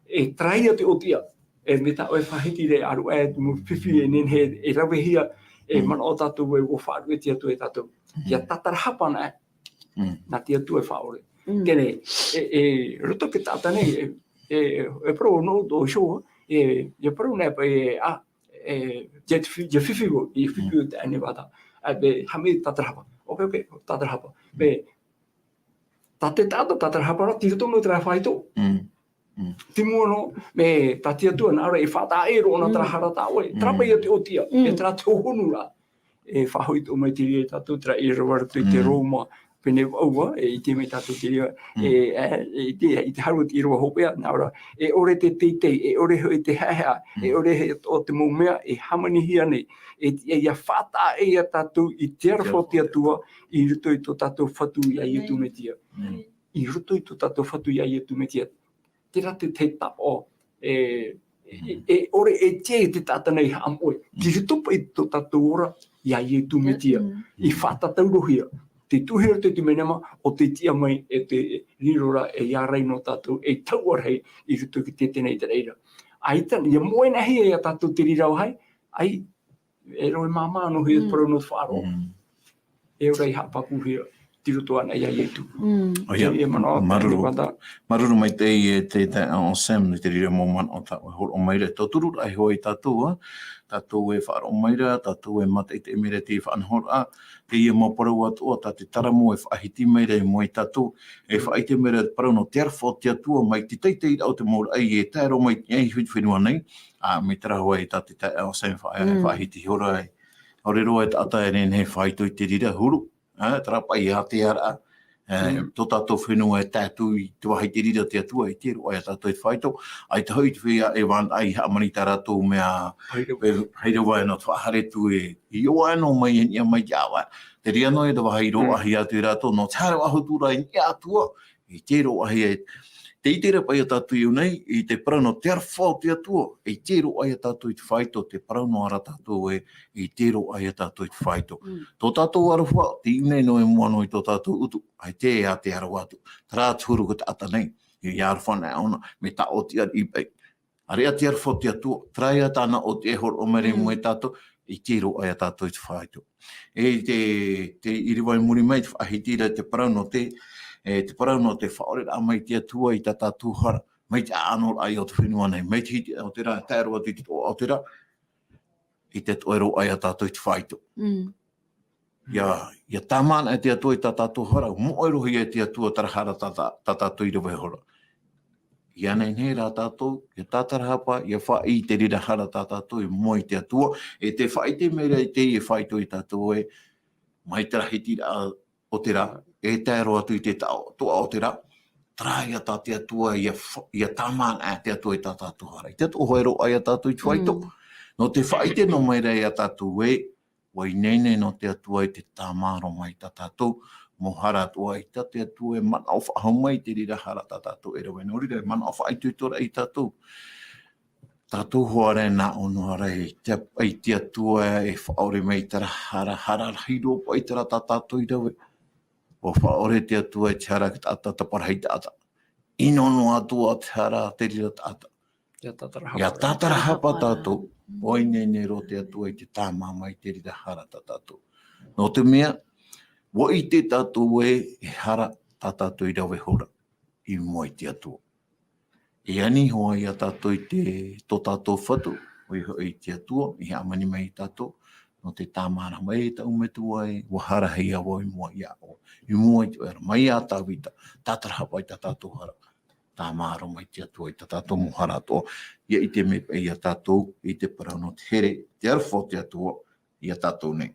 E terā ïa te ʻōtiʻa, e mai tā ʻoe e faʻahiti ra, ʻaruʻa e te mau fifi e nehenehe e ravehia, e Mm. manaʻo tātou ē ʻua faʻaruʻe te Atua iā tātou. Mm. ʻIa tātarahapa anaʻe, Mm. nā te Atua e faʻaʻore. Mm. Teie, e, e, roto i te taʻata nei, e, e, e parau nō tō show, e, e parau nei, e, a, e, ʻia fi-, ʻia fifi vau, ʻia fifi Mm. vau te ʻaneʻa vata. A, e, haʻamau tātarahapa. Ok, ok, tātarahapa. Mm. E, tā te taʻata tātarahapa ra, tei roto nō terā faito. Mm. Mm. Tei mua nō, mai tā te Atua nā reira e faʻataʻe roa nā terā Mm. hara tā ʻoe. Terā Mm. paʻi ïa te ʻōtiʻa, Mm. e terā te hōhonu ra. E faʻahoʻi atoʻa mai te reira iā tātou, terā ʻīrava roto i te Mm. Roma, pene vaʻu ā, e ʻite mai tātou te reira, Mm. e, e, e ʻite, i te hara o te ʻīrava hopeʻa, nā reira, e ʻore te teitei, e ʻore hoʻi te haʻehaʻa, e Mm. ʻore hoʻi atoʻa te mau mea, e hāmanihia nei, e tiʻa ʻia faʻataʻe iā tātou i te aroha o te Atua, i roto i tō tātou Fatu iā Iesu Mesia. Mm. I roto i tō tātou Fatu iā Iesu Mesia. Terā te, te taʻo, e, e, Mm. e ʻore e tiʻa te taʻata nei haʻamoʻe. Mm. Tei roto paʻi tō tātou ora iā Iesu Mesia. Mm. I faʻatataurohia. Te tuʻu i roto i te menemā, ʻo tē tiʻa mai e te riro ra e ārai nō tātou, e taua rahi i roto i te teitei i te reira. ʻAita, ʻia moʻe anaʻe hia iā tātou te reira ʻāvae, ʻai, e rave māmā noa hia Mm. parau nō te faʻaroʻo. Mm. E ora i haʻapāpūhia, tei roto anaʻe iā Iesu. Mm. ʻOia, E, e manaʻo, māuruuru. Te vata. Māuruuru maitaʻi e te, te, o Sam, i te reira mau manaʻo tā ʻoe e hōroʻa mai ra. Tauturu ra e hoʻi tātou, ā. Tātou e faʻaroʻo mai ra, tātou e mātaʻitaʻi mai ra te faʻanahoraʻa, teie mau parau atoʻa, tā te taramo e faʻahiti mai ra i mua iā tātou, e Mm. faʻaʻite mai ra te parau nō te aroha o te Atua, mai te teiteiraʻa o te mau raʻi e tae roa mai i te fenua nei, ā, mai terā hoʻi tā te taeaʻe o Sam faʻa-, Mm. faʻahiti iho ra, ʻaore roa e taʻata e nehenehe e faito i te reira huru, ā, terā paʻi ātearaʻa, ā, Mm. tō tātou fenua e tae atu i te vāhi i te reira te Atua, ʻeʻere roa iā tātou te faito, ʻaita hoʻi te feiā e vānaʻa i hāmani i tā rātou mea, Haere. e, haere vau nō te faʻahaere atu e, i ʻō noa mai, e niʻa mai te ʻāvae. Te reira noa e te vāhi i Mm. roaʻahia atu e rātou, nō te haere vau atu ra i niʻa atu ā, ʻeʻere roa hia, e, tē ʻite ra paʻi tātou i ʻō nei, i te parau nō te aroha o te Atua, ʻeʻere roa iā tātou i te faito, te parau noa ra tātou ē, ʻeʻere roa iā tātou i te faito. Mm. Tō tātou aroha, tei ʻō nei noa i mua noa i tō tātou utu, ʻaita e ātea roa atu. Terā te huru o te taʻata nei, e, ʻia aroha anaʻe ʻōna, mai tā ʻoe ʻōtiʻa i paʻi. ʻAreʻa te aroha o te Atua, terā ïa tāna ʻōtiʻa e hōroʻa mai ra i Mm. mua iā tātou, ʻeʻere roa iā tātou i te faito. E te, te ʻīrava i muri mai, te faʻahiti ra te parau nō te, e, te parau nō te faʻaʻoreraʻa mai te Atua i tā tātou hara, mai te ʻāʻano raʻa o te fenua nei, mai te hitiʻa o te rā, tae roa atu i te toʻoa o te rā, i te toʻero ai a tātou i te faito. Mm. Ia, ia tāmā anaʻe te Atua i tā tātou hara, moʻe roa ia te Atua terā hara tā, tā, tā tātou i rave hora. Ia nehenehe rā tātou, ia tātarahapa, ia faʻaʻī i te reira hara tā tātou i mua i te Atua, e te faʻaʻite mai ra i te, e faito i tātou e, mai terā hiti rā o te rā, e tae roa atu i te tao, toa o te rā, terā ia tā te Atua, ia fa-, ia tāmā anaʻe te Atua i tā tātou hara. I te toʻero ai a tātou i te faito. Mm. Nō te faʻaʻite noa mai ra ia tātou e, ʻua ineine nō te Atua i te tāmā roa mai tā tātou, mau hara atoʻa i tā te Atua e manaʻo faʻahou mai i te reira hara tā tātou e rave. Nō reira, e manaʻo faʻaitoito ra ia tātou. Tātou hoʻi rā e nā ʻō noa ra i te, i te Atua e faʻaʻore mai i terā hara, hara rahi roa paʻi terā tā tātou i rave. ʻUa faʻaʻore te Atua i te hara ki te taʻata, taparahi taʻata. ʻInoʻino atoʻa te hara, te reira taʻata. Ia tātarahapa. Ia tātarahapa tātou. Mm. ʻUa ineine roa te Atua i te tāmā mai i te reira hara tā tātou. Nō te mea, ʻua ʻite tātou e, e hara tā tātou i rave hora i mua i te Atua. E ani hoʻi ia tātou i te, tō tātou Fatu, ʻoia hoʻi te Atua, i hāmani mai ia tātou, nō te tāmā ra mai e taʻu Metua e, ʻua hara hia vau i mua iāʻu, i mua i te ʻoe ra, mai iā Tāvita, tātarahapa i tā tātou hara. Tāmā roa mai te Atua i tā tātou mau hara atoʻa. Ia ʻite mai paʻi ia tātou, i te parau nō te here, te aroha o te Atua, ia tātou nei.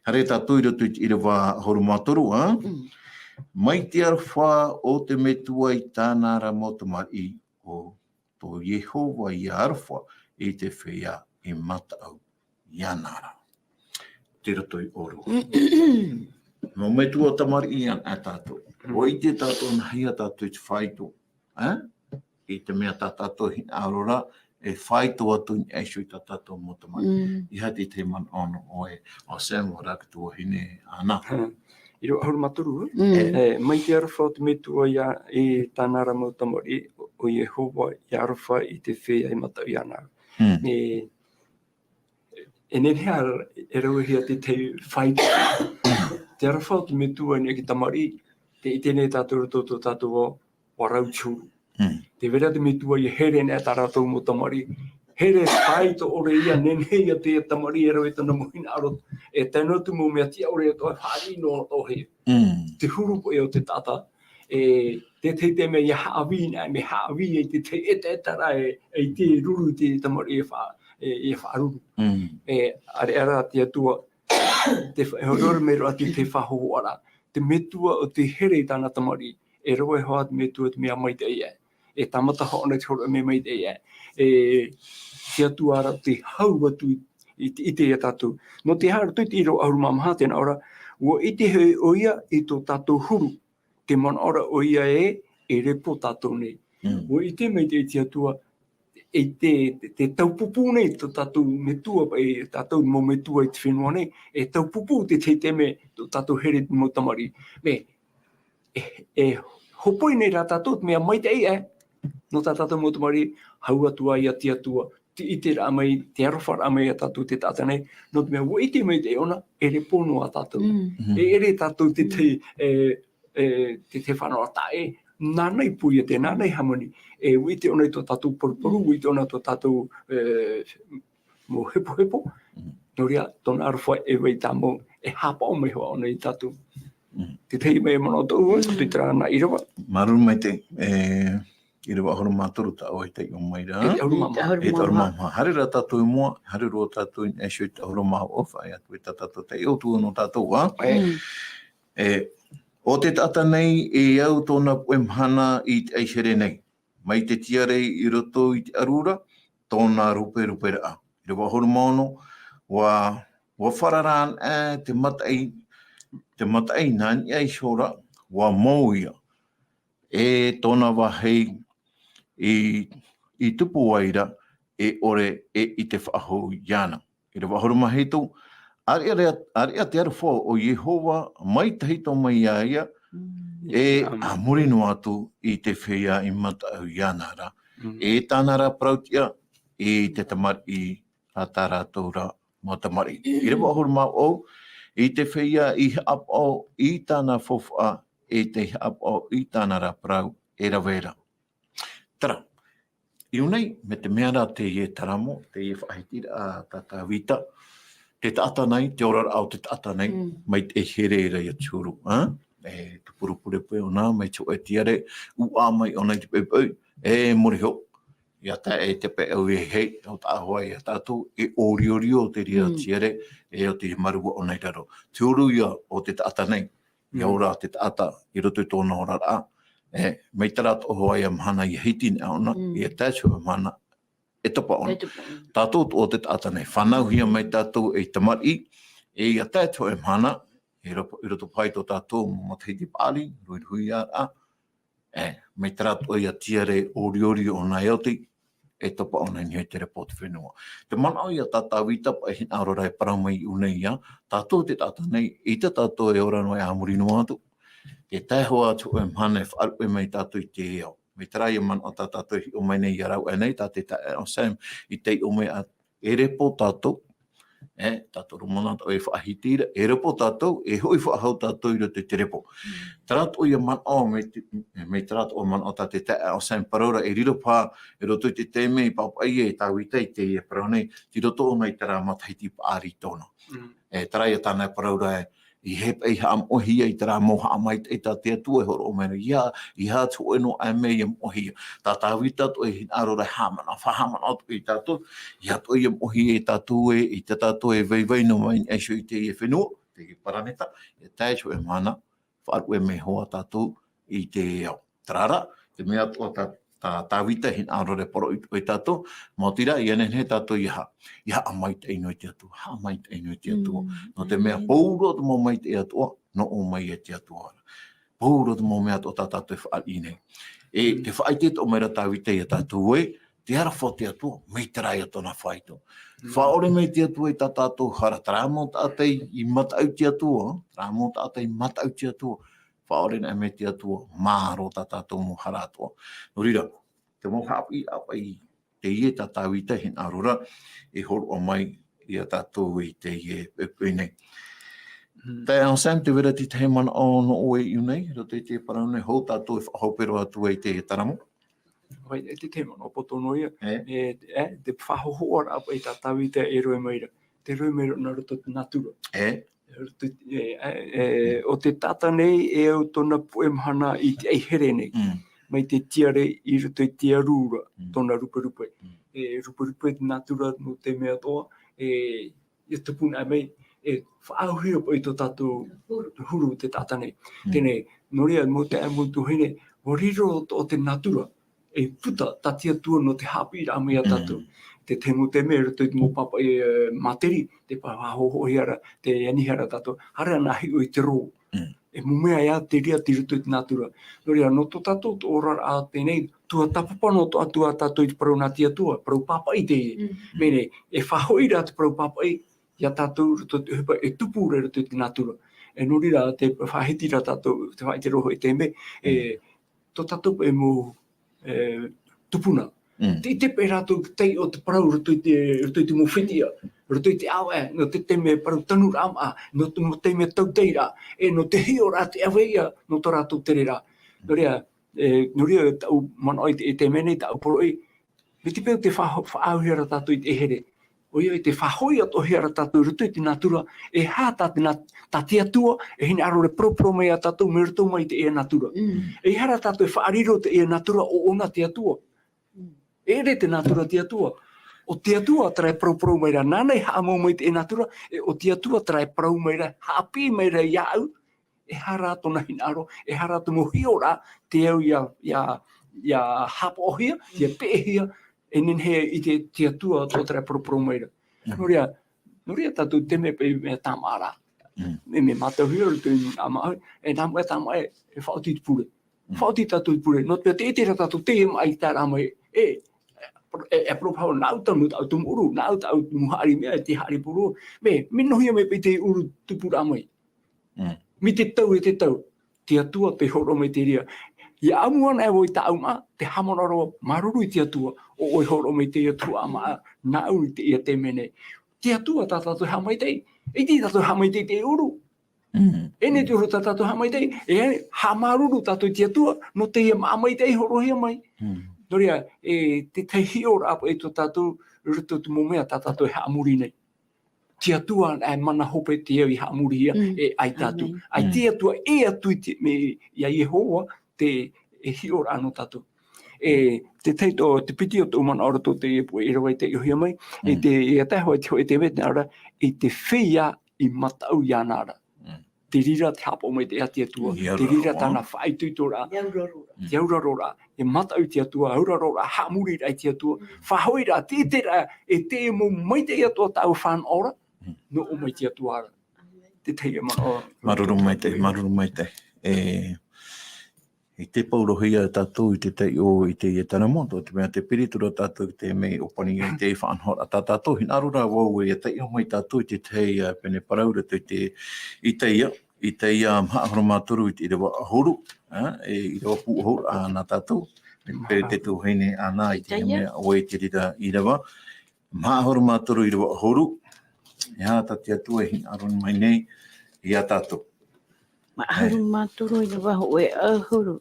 Haere tātou i roto i te ʻīrava ʻahuru mā toru, ā? Mm. Mai te aroha o te Metua i tāna ra mau tamariʻi, ʻo tō Iehova ia aroha i te feiā i mataʻu iāna ra. Tei roto i ʻōrua. Mau metua tamariʻi anaʻe tātou. ʻUa ʻite tātou nā hea tātou i te faito. Ā? I te mea tā tātou hinaʻaro ra, e faito atu i niʻa iho i tā tātou mau tamariʻi. Mm. ʻEiaha te tahi manaʻo nō ʻoe, ʻo Sam, ʻo Raka tuahine, ʻana. Hmm. ʻĪrava ʻahuru mā toru, ē? Mm. E, mai te aroha o te Metua ia, i tāna ra mau tamariʻi, ʻo Iehova ia aroha i te feiā i mataʻu iāna ra. Hmm. E, e nehenehe e rave hia te tahi faito. Te aroha o te Metua i niʻa i te tamariʻi, tē ʻite nei tātou i roto i tō tātou ao, ʻua rau te huru. Mm. Tē vai ra te Metua ia here anaʻe tā rātou mau tamariʻi. Here faito ʻore ia, nehenehe ia te tamariʻi e rave i tōna mau hinaʻaro. E tae noa atu mau mea tiʻa ʻore atoʻa e fāriʻi noa atoʻa hia. Mm. Te huru paʻi o te taʻata. E, te tahi taime ia haʻavī anaʻe, mea haʻavī ai te tahi ʻetaʻeta ra e, e ʻite ruru te tamariʻi e fa-, e, e faʻaruru. Mm. E, ʻāreʻa rā te Atua, te fa-, e horihori mai roa te, te faʻahohoʻa ra. Te Metua ʻo tē here i tāna tamariʻi. E rave hoʻi te Metua te mea maitaʻi aʻe. E tāmata hoʻi ʻōna i te hōroʻa mea maitaʻi aʻe. E te Atua ra tē hau atu i, i te, ʻite ia tātou. Nō te aha, roto i te ʻīrava ʻahuru mā maha, tē nā ʻō ra, ʻua ʻite hoʻi ʻoia i tō tātou huru, te manaʻo ra ʻoia ē, e repo tātou nei. Mm. ʻUa ʻite maitaʻi te Atua, e te, te, te taupupū nei tō tātou Metua, e tātou mau metua i te fenua nei, e taupupū te tahi taime tō tātou here mau tamariʻi. Mea, e, e hopoi nei rā tātou, te mea maitaʻi aʻe, nō tā tātou mau tamariʻi, hau atu ā ia te Atua, tē ʻite ra mai, tē aroha ra mai ia tātou te taʻata nei, nō te mea ʻua ʻite maitaʻi ʻōna, e repo noa tātou. Mm. Mhm. E ʻere tātou te, te, e, e, te, te fānaʻo taʻa ʻē, nāna i pū ia te, nāna i hāmani. E, ʻua ʻite ʻōna i tō tātou paruparu, ʻua ʻite ʻōna i tō tātou, e, mau hepohepo. Mm. Nō reira, tōna aroha e vai tāmau, e haʻapaʻo mai hoʻi ʻōna ia tātou. Mm. Te tahi mai manaʻo tōʻu, e, tō terā nā ʻīrava. Māuruuru maitaʻi, e, ʻīrava ʻahuru mā toru tā ʻoe i taiʻo mai ra. E te ʻahuru mā maha. E te ʻahuru mā maha. Haere rā tātou i mua, haere roa tātou i niʻa iho i te ʻahuru mā vaʻu, faʻaea atu e tā tātou taiʻo tuʻu nō tātou, ā? E. Mm. E, ʻo te taʻata nei, e au tōna puʻe mahana i te ʻaihere nei. Mai te tiare i roto i te ʻaru ra, tōna ruperuperaʻa. ʻĪrava ʻahuru mā ono, ʻua, ʻua farara anaʻe te mataʻi, te mataʻi nā niʻa iho ra, ʻua mou ia. E tōna vāhi i, i tupu ai ra, e ʻore e ʻite faʻahou iāna. ʻĪrava ʻahuru mā hitu, ʻāreʻa, ʻāreʻa te aroha o Iehova mai tahito mai iā ia, mm, e a muri noa atu i te feiā i mataʻu iāna ra, mm, e tāna ra parau-tiʻa i te tamariʻi a tā rātou ra mau tamariʻi. ʻĪrava ʻahuru mā vaʻu, i te feiā i haʻapaʻo i tāna faufaʻa, e tē haʻapaʻo i tāna ra parau e rave ra. Terā, I ʻō nei, mai te mea rā teie taramo, teie faʻahitiraʻa a tā Tāvita, te taʻata nei, te oraraʻa o te taʻata nei, mai te here ra ia te huru, ā? E te purupure paʻi ʻōna, mai te hōʻē tiare, ʻuʻa mai ʻōna i te poipoi, e mōreho, ia tae i te pae ʻau e hei, o tā hoa ia tātou, e ʻōriorio te reira tiare, e o te marua ʻōna i raro. Te huru ia o te taʻata nei, ia ora te taʻata, i roto i tōna oraraʻa, e, mai terā atoʻa hoʻi ia mahana ia hiti nei ʻōna, ia tae te hōʻē mahana, e topa ʻōna. Tātou atoʻa te taʻata nei, fānauhia mai tātou ei tamariʻi, e ia tae te hōʻē mahana, i roto, i roto paʻi tō tātou mau matahiti paʻari, ruiruiraʻa, e, mai terā atoʻa ia tiare ʻōriʻori ʻōna e oti, e topa ʻōna i niʻa i te repo o te fenua. Te manaʻo ia tā Tāvita paʻi hinaʻaro ra e parau mai i ʻō nei ia, tātou te taʻata nei, ʻeita tātou e ora noa ā muri noa atu. Te tae hoʻi te hōʻē mahana e faʻaruʻe mai tātou i te ao. Mai terā ia manaʻo tā tātou e hiʻo mai nei ia rāveʻa nei, tā te taeaʻe Anselme i taiʻo mai ā, e repo tātou, e, tātou rā manaʻo e faʻahiti ra, e repo tātou, e hoʻi faʻahou tātou i roto i te repo. Terā atoʻa ia manaʻo, mai te, mai terā atoʻa manaʻo tā te taeaʻe Anselme parau ra, e riro paʻi, i roto i te taime i pāpaʻi e Tāvita i teie parau nei, tei roto ʻōna i terā matahiti paʻari tōna. E, terā ia tāna e parau ra, e, ʻeiaha paʻi haʻamoʻehia i terā mau haʻamaitaʻi tā te Atua e hōroʻa mai ra, ʻeiaha, ʻeiaha te hōʻē noa ā mea ia moʻehia. Tā Tāvita atoʻa e hinaʻaro ra e haʻamanaʻo, faʻahaʻamanaʻo atoʻa ia tātou, ʻeiaha atoʻa ia moʻehia ia tātou ē, ʻeita tātou e vaivai noa mai i niʻa iho i teie fenua, teie paraneta, ia tae te hōʻē mahana, faʻaruʻe mai hoʻi tātou i te ao. Terā rā, te mea atoʻa tā, tā Tāvita e hinaʻaro ra e parau i, i tātou, maoti rā, ʻia nehenehe tātou ʻia ha-, ʻia haʻamaitaʻi noa i te Atua, haʻamaitaʻi noa i te Atua. Nō te mea, pauroa te mau maitaʻi atoʻa, nō ʻō mai e te Atua ra. Pauroa te mau mea atoʻa tā tātou e faʻaʻī nei. E, te faʻaʻite atoʻa mai ra Tāvita ia tātou ē, te aroha o te Atua, mai terā ia tōna faito. Faʻaʻore mai te Atua i tā tātou hara, terā mau taʻata i mataʻu i te Atua, terā mau taʻata i mataʻu i te Atua, faʻaʻore anaʻe mai te Atua, maoro tā tātou mau hara atoʻa. Nō reira, te mau haʻapiʻiraʻa paʻi, teie tā Tāvita e hinaʻaro ra, e hōroʻa mai ia tātou i teie poipoi nei. Taeaʻe Anselme, tē vai ra te tahi manaʻo nō ʻoe i ʻō nei, i roto i te parau nei, hou tātou e faʻahope roa atu ai i te taramo. Vai, e te tahi manaʻo poto noa ia. E, e, te faʻahōhoʻaraʻa paʻi tā Tāvita e rohe mai ra. Tē rohe mai ra nā roto i te natura. E, e, e, o te taʻata nei, e au tōna puʻe mahana i te ʻaihere nei. Mai te tiare i roto i te aru ra, tōna ruperupe. E ruperupe te natura nō te mea atoʻa, e, e tupu anaʻe mai, e faʻaauhia paʻi tō tātou huru te taʻata nei. Teie nei, nō reira, mau taeaʻe, mau tuahine, ʻua riro atoʻa te natura e puta tā te Atua nō te haʻapiʻiraʻa mai ia tātou. Te tahi mau taime, i roto i te mau pāpaʻi, e, materi, tē faʻahōhoʻahia ra, tē anihia ra tātou, haere anaʻe hiʻo i te rō. E mau mea ʻē te reira i roto i te natura. Nō reira, nō tō tātou atoʻa oraraʻa teie nei, tuatāpapa noa atu ā tātou i te parau nā te Atua, parau pāpaʻi teie. Mai nei, e faʻahoʻi ra te parau pāpaʻi, ia tātou i roto i te ʻohipa e tupu ra i roto i te natura. E nō reira, tē faʻahiti ra tātou, tē faʻaʻite ra hoʻi te mea, e, tō tātou paʻi mau, e, tupuna. Tē ʻite paʻi rātou i te taiʻo o te parau i roto i te, roto i te mau fetiʻa, roto i te ʻāvaʻe, nō te taime parau tanuraʻa maʻa, nō te mau taime tautai ra, e nō te hiʻoraʻa te ʻāvaʻe ia, nō tō rātou tere ra. Nō reira, e, nō reira tāʻu manaʻo i te, i te mea nei tāʻu poroʻi, mai te peu tē faʻa-, faʻaauhia ra tātou i te ʻaihere. ʻOia, tē faʻahoʻi atoʻahia ra tātou i roto i te natura, e aha tā te nat-, tā te Atua, e hinaʻaro ra e paraparau mai ia tātou mai roto mai i teie natura. E aha rā tātou e faʻariro teie natura ʻo ʻōna te Atua. E ʻere te natura te Atua. ʻO te Atua terā e paraparau mai ra, nāna i haʻamau mai teie natura, e ʻo te Atua terā e parau mai ra, haʻapiʻi mai ra iāʻu, e aha rā tōna hinaʻaro, e aha rā te mau hiʻoraʻa, tē au ia, ia, ia haʻapaʻohia, ia peʻehia, e nehenehe e ʻite te Atua atoʻa terā e paraparau mai ra. Nō reira, nō reira tātou te mea paʻi mea tāmāʻa ra. Mea, mea mātauhia ra te mea tāmāʻa, e nā mua e tāmāʻa, e faʻaoti te pure. Faʻaoti tātou i te pure. Nō te mea tē ʻite ra tātou teie maʻa i tae ra mai, e, e, e, e, nāʻu tāʻu, nāʻu tāʻu mau ʻuru, nāʻu tāʻu mau haʻari mea, e te haʻari poro. Mea, mea nohia mai paʻi te ʻuru tupuraʻa mai. Mai te tau e te tau, te Atua tē hōroʻa mai te reira. ʻIa ʻamu anaʻe vau i tāʻu maʻa, tē haʻamanaʻo ra vau, māuruuru i te Atua, ʻo ʻoe hōroʻa mai teie tuhaʻa maʻa, nāʻu i teie taime nei. Te Atua tā tātou e haʻamaitaʻi, e ʻite tātou e haʻamaitaʻi i te ʻuru. E nehenehe te ʻuru tā tātou e haʻamaitaʻi, e haʻamāuruuru tātou i te Atua, nō teie maʻa maitaʻi i hōroʻahia mai. Nō reira, e te tahi hiʻoraʻa paʻi tō tātou, roto te mau mea tā tātou e haʻamori nei. Te Atua e mana hope te au i haʻamorihia, e ai tātou. Ai te Atua e atu i te, me, ia Iehova, te, e hiʻoraʻa nō tātou. E, te tahi tō, te piti o tō manaʻo roto te e puʻe i rava i te iohia mai, e te, e tae hoa i te hoʻe te mea, nā ora, i te feiā i mataʻu iāna ra. Te reira te haʻapaʻo mai te ea te Atua, te reira tāna faʻaitoitoraʻa, te auraroraʻa, e mataʻu i te Atua, auraroraʻa, haʻamoriraʻa i te Atua, faʻahoʻiraʻa, te iteraʻa, e te mau maitaʻi atoʻa tāua fānaʻo ra, nō ʻō mai te Atua ra. Te tahi e manaʻo. Māuruuru maitaʻi, māuruuru maitaʻi. E, i te paurohia tātou i te taiʻo i teie taramoto, te mea te piritura tātou i te mea ʻōpani i te faʻanahoraʻa tā tātou, hinaʻaro rā vau e taiʻo mai tātou i te tahi, a, pene parau roto i te, i teie, i teie maha ʻahuru mā toru i te ʻīrava ʻahuru, a, e ʻīrava pūʻohu, a, nā tātou, e pere te tuahine ana i te mea ʻoe i te reira ʻīrava, maha ʻahuru mā toru ʻīrava ʻahuru, e aha tā te Atua e hinaʻaro mai nei iā tātou. Maha ʻahuru mā toru ʻīrava hōʻē ʻahuru.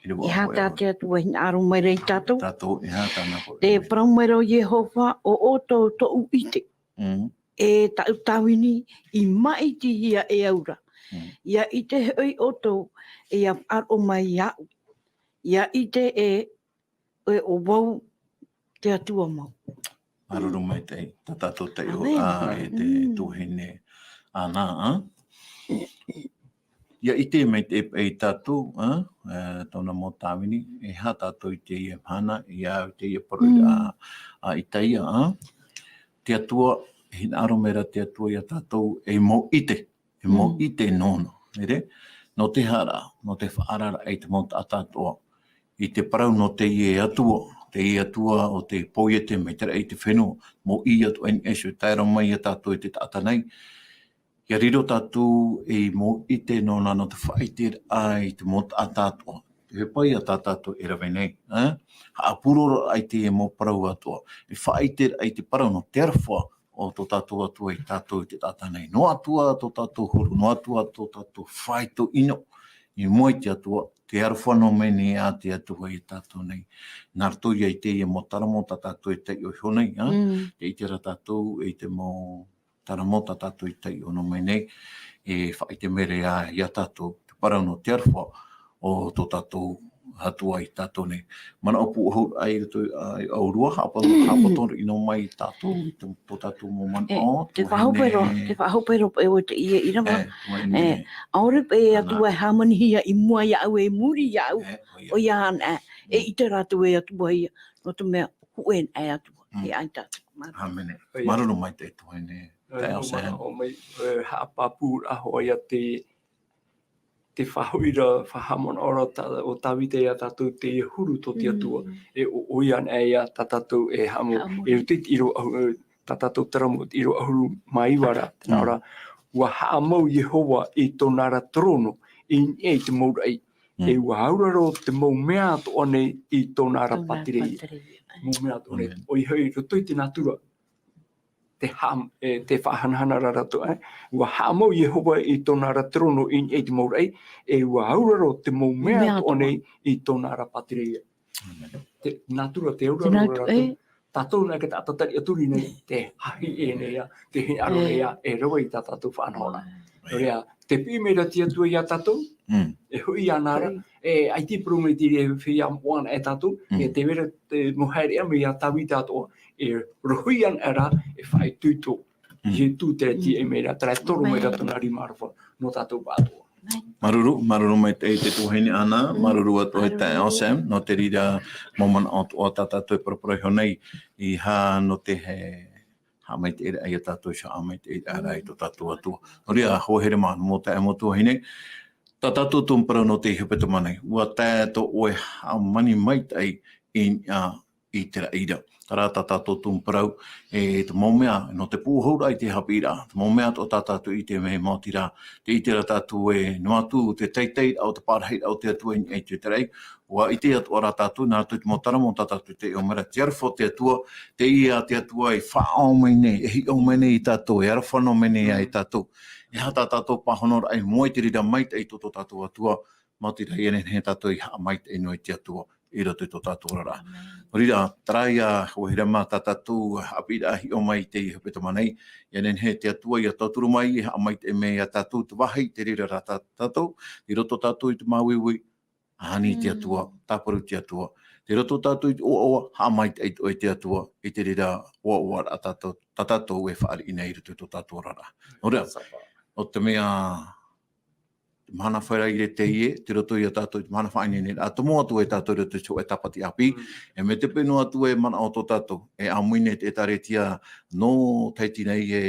E aha tā te Atua e hinaʻaro mai ra iā tātou? Tātou, e aha tāna hōʻē. Tē parau mai ra ʻo Iehova, ʻo ʻoutou tōʻu ʻite. E tāʻu tāvini i māʻitihia e au ra. ʻIa ʻite hoʻi ʻoutou, e ʻia faʻaroʻo mai iāʻu. ʻIa ʻite e ʻoe ʻo vau te Atua mau. Māuruuru maitaʻi, tā tātou taiʻo, a, e te tuahine ana, a. ʻIa ʻite mai te, e tātou, a, e, tōna mau tāvini, e aha tātou i teie mahana, ʻia au i teie parau, a, a Itaia, a. Te Atua, e hinaʻaro mai ra te Atua iā tātou, e mau ʻite. E mau ʻite nōna, ʻere? Nō te aha ra, nō te faʻaararaʻa i te mau taʻata atoʻa. I te parau nō teie Atua, teie Atua o te poiete mai te raʻi i te fenua, mau ʻī atoʻa i niʻa iho e tae roa mai iā tātou i te taʻata nei. ʻIa riro tātou ei mau ʻite nōna nō te faʻaʻiteraʻa i te mau taʻata atoʻa. Te ʻohipa ia tā tātou e rave nei, ē? Haʻapurororaʻa i teie mau parau atoʻa. E faʻaʻiteraʻa i te parau nō te aroha o tō tātou Atua iā tātou i te taʻata nei. Noa atu ā tō tātou huru, noa atu ā tō tātou faito ʻino i mua i te Atua, te aroha nō mai nei a te Atua iā tātou nei. Nā roto ia i teie mau taramo tā tātou e taiʻo iho nei, ā? Tē ʻite ra tātou i te mau taramo tā tātou e taiʻo nō mai nei, e faʻaʻite mai ra iā tātou te parau nō te aroha o tō tātou Atua iā tātou nei. Manaʻo pūʻohu ai roto, ā, ʻōrua, haʻapa-, haʻapatoroʻi noa mai tātou, i tō, tō tātou mau manaʻo, te faʻahope roa, te faʻahope roa paʻi o teie ʻīrava. ʻAore paʻi e Atua e hāmanihia i mua iāʻu, e muri iāʻu, ʻoia ana, e ʻite rātou e Atua ia, nō te mea, hōʻē anaʻe Atua, e ai tātou. Māuruuru. Māuruuru maitaʻi e tuahine. Taeaʻe Sam. Manaʻo mai, e, haʻapāpūraʻa hoʻi ia te, te faʻahoʻiraʻa, faʻahaʻamanaʻoraʻa o Tāvita iā tātou teie huru tō te Atua, e ʻo, ʻoia anaʻe ia tā tātou e haʻamau, e roto i te ʻīrava ʻahuru, e, tā tātou taramo i te ʻīrava ʻahuru mā iva ra, tē nā ʻō ra, ʻua haʻamau Iehova i tōna ra terōno, i niʻa i te mau raʻi, e ʻua auraro te mau mea atoʻa nei i tōna ra pātireia. Mau mea atoʻa nei, ʻoia hoʻi, roto i te nātura, te ha-, e, te faʻahanahana ra rātou, ē? ʻUa haʻamau Iehova i tōna ra terōno i niʻa i te mau raʻi, e ʻua auraro te mau mea atoʻa nei i tōna ra pātireia. Te nātura, te auraro ra rātou. Tātou nei, te taʻata tariʻa turi nei, te hahi ʻē nei ā, te hinaʻaro nei ā, e rave i tā tātou faʻanahoraʻa. Nō reira, tē piʻi mai ra te Atua iā tātou, e hoʻi iāna ra, e ʻaita e parau mai te reira e feiā moʻa anaʻe tātou, e tē vai ra te mau haereʻa mai iā Tāvita atoʻa, e rohi anaʻe ra, e faʻaitoito. Iesu terā e tiaʻi mai ra, terā e toro mai ra tōna rima aroha nō tātou atoʻa. Māuruuru, māuruuru maitaʻi te tuahine Ana, māuruuru atu e taeaʻe Sam, nō te reira mau manaʻo atoʻa tā tātou e paraparau iho nei, e aha nō te haʻamaitaʻiraʻa iā tātou, e haʻamaitaʻiraʻa rā i tō tātou Atua. Nō reira, hoa here mā, mau taeaʻe, mau tuahine, tā tātou tumu parau nō teie hepetoma nei. ʻUa tae tō ʻoe hāmani maitaʻi i niʻa i te raʻi ra. Terā tā tātou tumu parau, e te mau mea, nō te pūʻohuraʻa i te haʻapiʻiraʻa, te mau mea atoʻa tā tātou e ʻite mai, maoti rā, tē ʻite ra tātou ē, noa atu te teiteiraʻa o te pārahiraʻa o te Atua i niʻa i te raʻi, ʻua ʻite atoʻa ra tātou, nā roto i te mau taramo tā tātou e taiʻo mai ra, te aroha o te Atua, teie te Atua e faʻaʻau mai nei, e hiʻo mai nei iā tātou, e aroha noa mai nei iā tātou. E aha tā tātou pāhonoraʻa i mua i te reira maitaʻi tō tō tātou Atua, maoti rā, ʻia nehenehe tātou e haʻamaitaʻi noa i te Atua. i roto i tō tātou oraraʻa. Amen. Nō reira, terā ia, ʻua haere mai tā tātou haʻapiʻiraʻa hiʻo mai i teie hepetoma nei, ʻia nehenehe te Atua ʻia tauturu mai, e haʻamaitaʻi mai ia tātou te vāhi i te reira rā tā tātou, i roto tātou i te māuiui, ani te Atua, tāparu te Atua. Tei roto tātou i te ʻoaʻoa, haʻamaitaʻi atoʻa te Atua, i te reira ʻoaʻoa rā tātou, tā tātou e fāriʻi nei i roto i tō tātou oraraʻa. Nō reira, nō te mea, te mahana Faraire teie, tei roto ia tātou i te mahana faʻaineineraʻa, tomo atu e tātou i roto i te hōʻē tāpati ʻāpī, e mai te peu noa atu e manaʻo tō tātou, e ʻāmui nei te ʻĒtārētia nō Tahiti nei e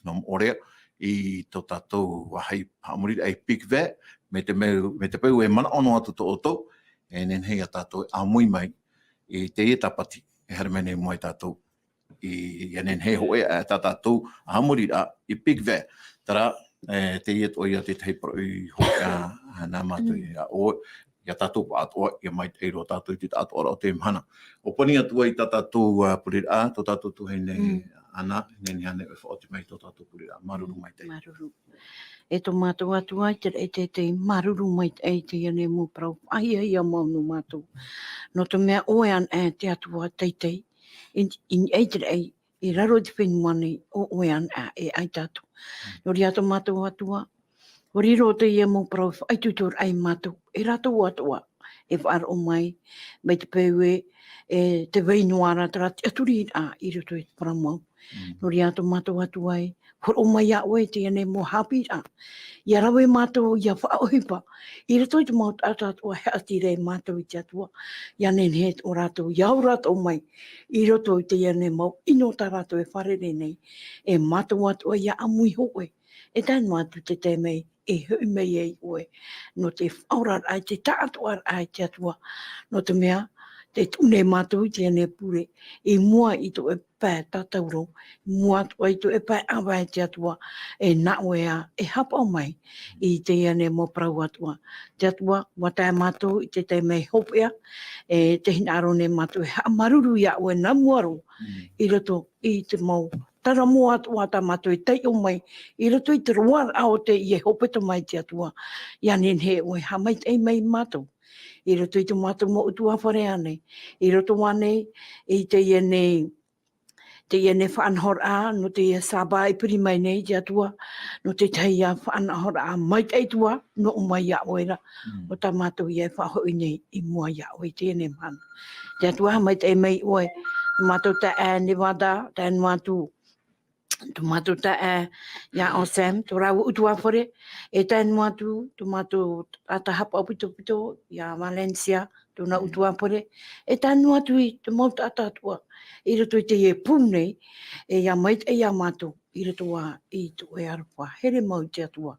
nō Moʻorea, i tō tātou vāhi haʻamoriraʻa i Pic Vert, mai te peu, mai te peu e manaʻo noa atu tō ʻoutou, e nehenehe ia tātou e ʻāmui mai, i teie tāpati, e haere mai nei mua ia tātou, i, ʻia nehenehe hōʻē tā tātou haʻamoriraʻa i Pic Vert. Terā, e, teie atoʻa ia te tahi poroʻi hōʻē, ā, nā mātou ia ʻoe, ia tātou pāʻatoʻa, ʻia maitaʻi roa tātou i te taʻatoʻaraʻa o te mahana. ʻŌpani atu ai tā tātou, ā, pureraʻa, tō tātou tuahine, Ana, e nehenehe ānei e faʻaoti mai tō tātou pureraʻa. Māuruuru maitaʻi. Māuruuru. E tō mātou Atua, i te raʻi teitei, māuruuru maitaʻi i teie nei mau parau faʻahiahia mau nō mātou. Nō te mea ʻoe anaʻe te Atua teitei, i, i niʻa i te raʻi, i raro i te fenua nei, ʻo ʻoe anaʻe e ʻaita atu. Nō reira tō mātou Atua, ʻua riro teie mau parau faʻaitoitoraʻa ia mātou, e rātou atoʻa, e faʻaroʻo mai, mai te peu ē, e tē vai noa ra terā tiʻaturiraʻa i roto i te parau mau. Nō reira tō mātou Atua ē, hōroʻa mai ia ʻoe i teie nei mau haʻapiʻiraʻa. ʻIa rave mātou ʻia faʻaʻohipa, i roto i te mau taʻata atoʻa e haʻati ra ia mātou i te Atua. ʻIa nehenehe atoʻa rātou, ʻia ora atoʻa mai, i roto i teie nei mau ʻino tā rātou e fārerei nei, e mātou atoʻa ʻia ʻāmui hōʻē, e tae noa atu te taime e hoʻi mai ai ʻoe, nō te faʻaoraraʻa, te taʻatoʻaraʻa i te Atua, nō te mea, tē tuʻu nei mātou i teie nei pure, i mua i tō ʻoe pae tātauro, i mua atoʻa i tō ʻoe pae ʻāvae te Atua, e nā ʻoe ā, e haʻapaʻo mai, i teie nei mau parau Atua. Te Atua, ʻua tae mātou i te taime hopeʻa, e tē hinaʻaro nei mātou e haʻamāuruuru ia ʻoe nā mua roa, i roto i te mau taramo atoʻa tā mātou e taiʻo mai, i roto i te roaraʻa o teie hepetoma te Atua, ʻia nehenehe ʻoe e haʻamaitaʻi mai ia mātou. I roto i tō mātou mau ʻutuāfare ānei, i roto ānei, i teie nei, teie nei faʻanahoraʻa, nō teie Sābati i piri mai nei te Atua, nō te tahi ā faʻanahoraʻa maitaʻi atoʻa, nō ʻō mai ia ʻoe ra, nō tā mātou ia e faʻahoʻi nei i mua ia ʻoe i teie nei mahana. Te Atua haʻamaitaʻi mai ʻoe, tō mātou taeaʻe Nevada, tae noa atu, tō mātou taeaʻe ia Osem, tō rāua ʻutuāfare, e tae noa atu, tō mātou taʻata haʻapaʻo ʻaupito, ia Valencia, tōna ʻutuāfare, e tae noa atu i te mau taʻata atoʻa, i roto i teie pū nei, e ʻia maitaʻi ia mātou, i roto ā i tō ʻoe aroha, here mau te Atua.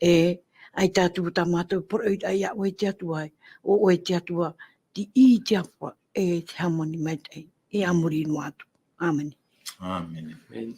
E, ʻaita atu tā mātou poroʻi ia ʻoe te Atua, ʻo ʻoe te Atua, te ʻī, te aroha, e te hāmani maitaʻi, e a muri noa atu. ʻĀmene. ʻĀmene.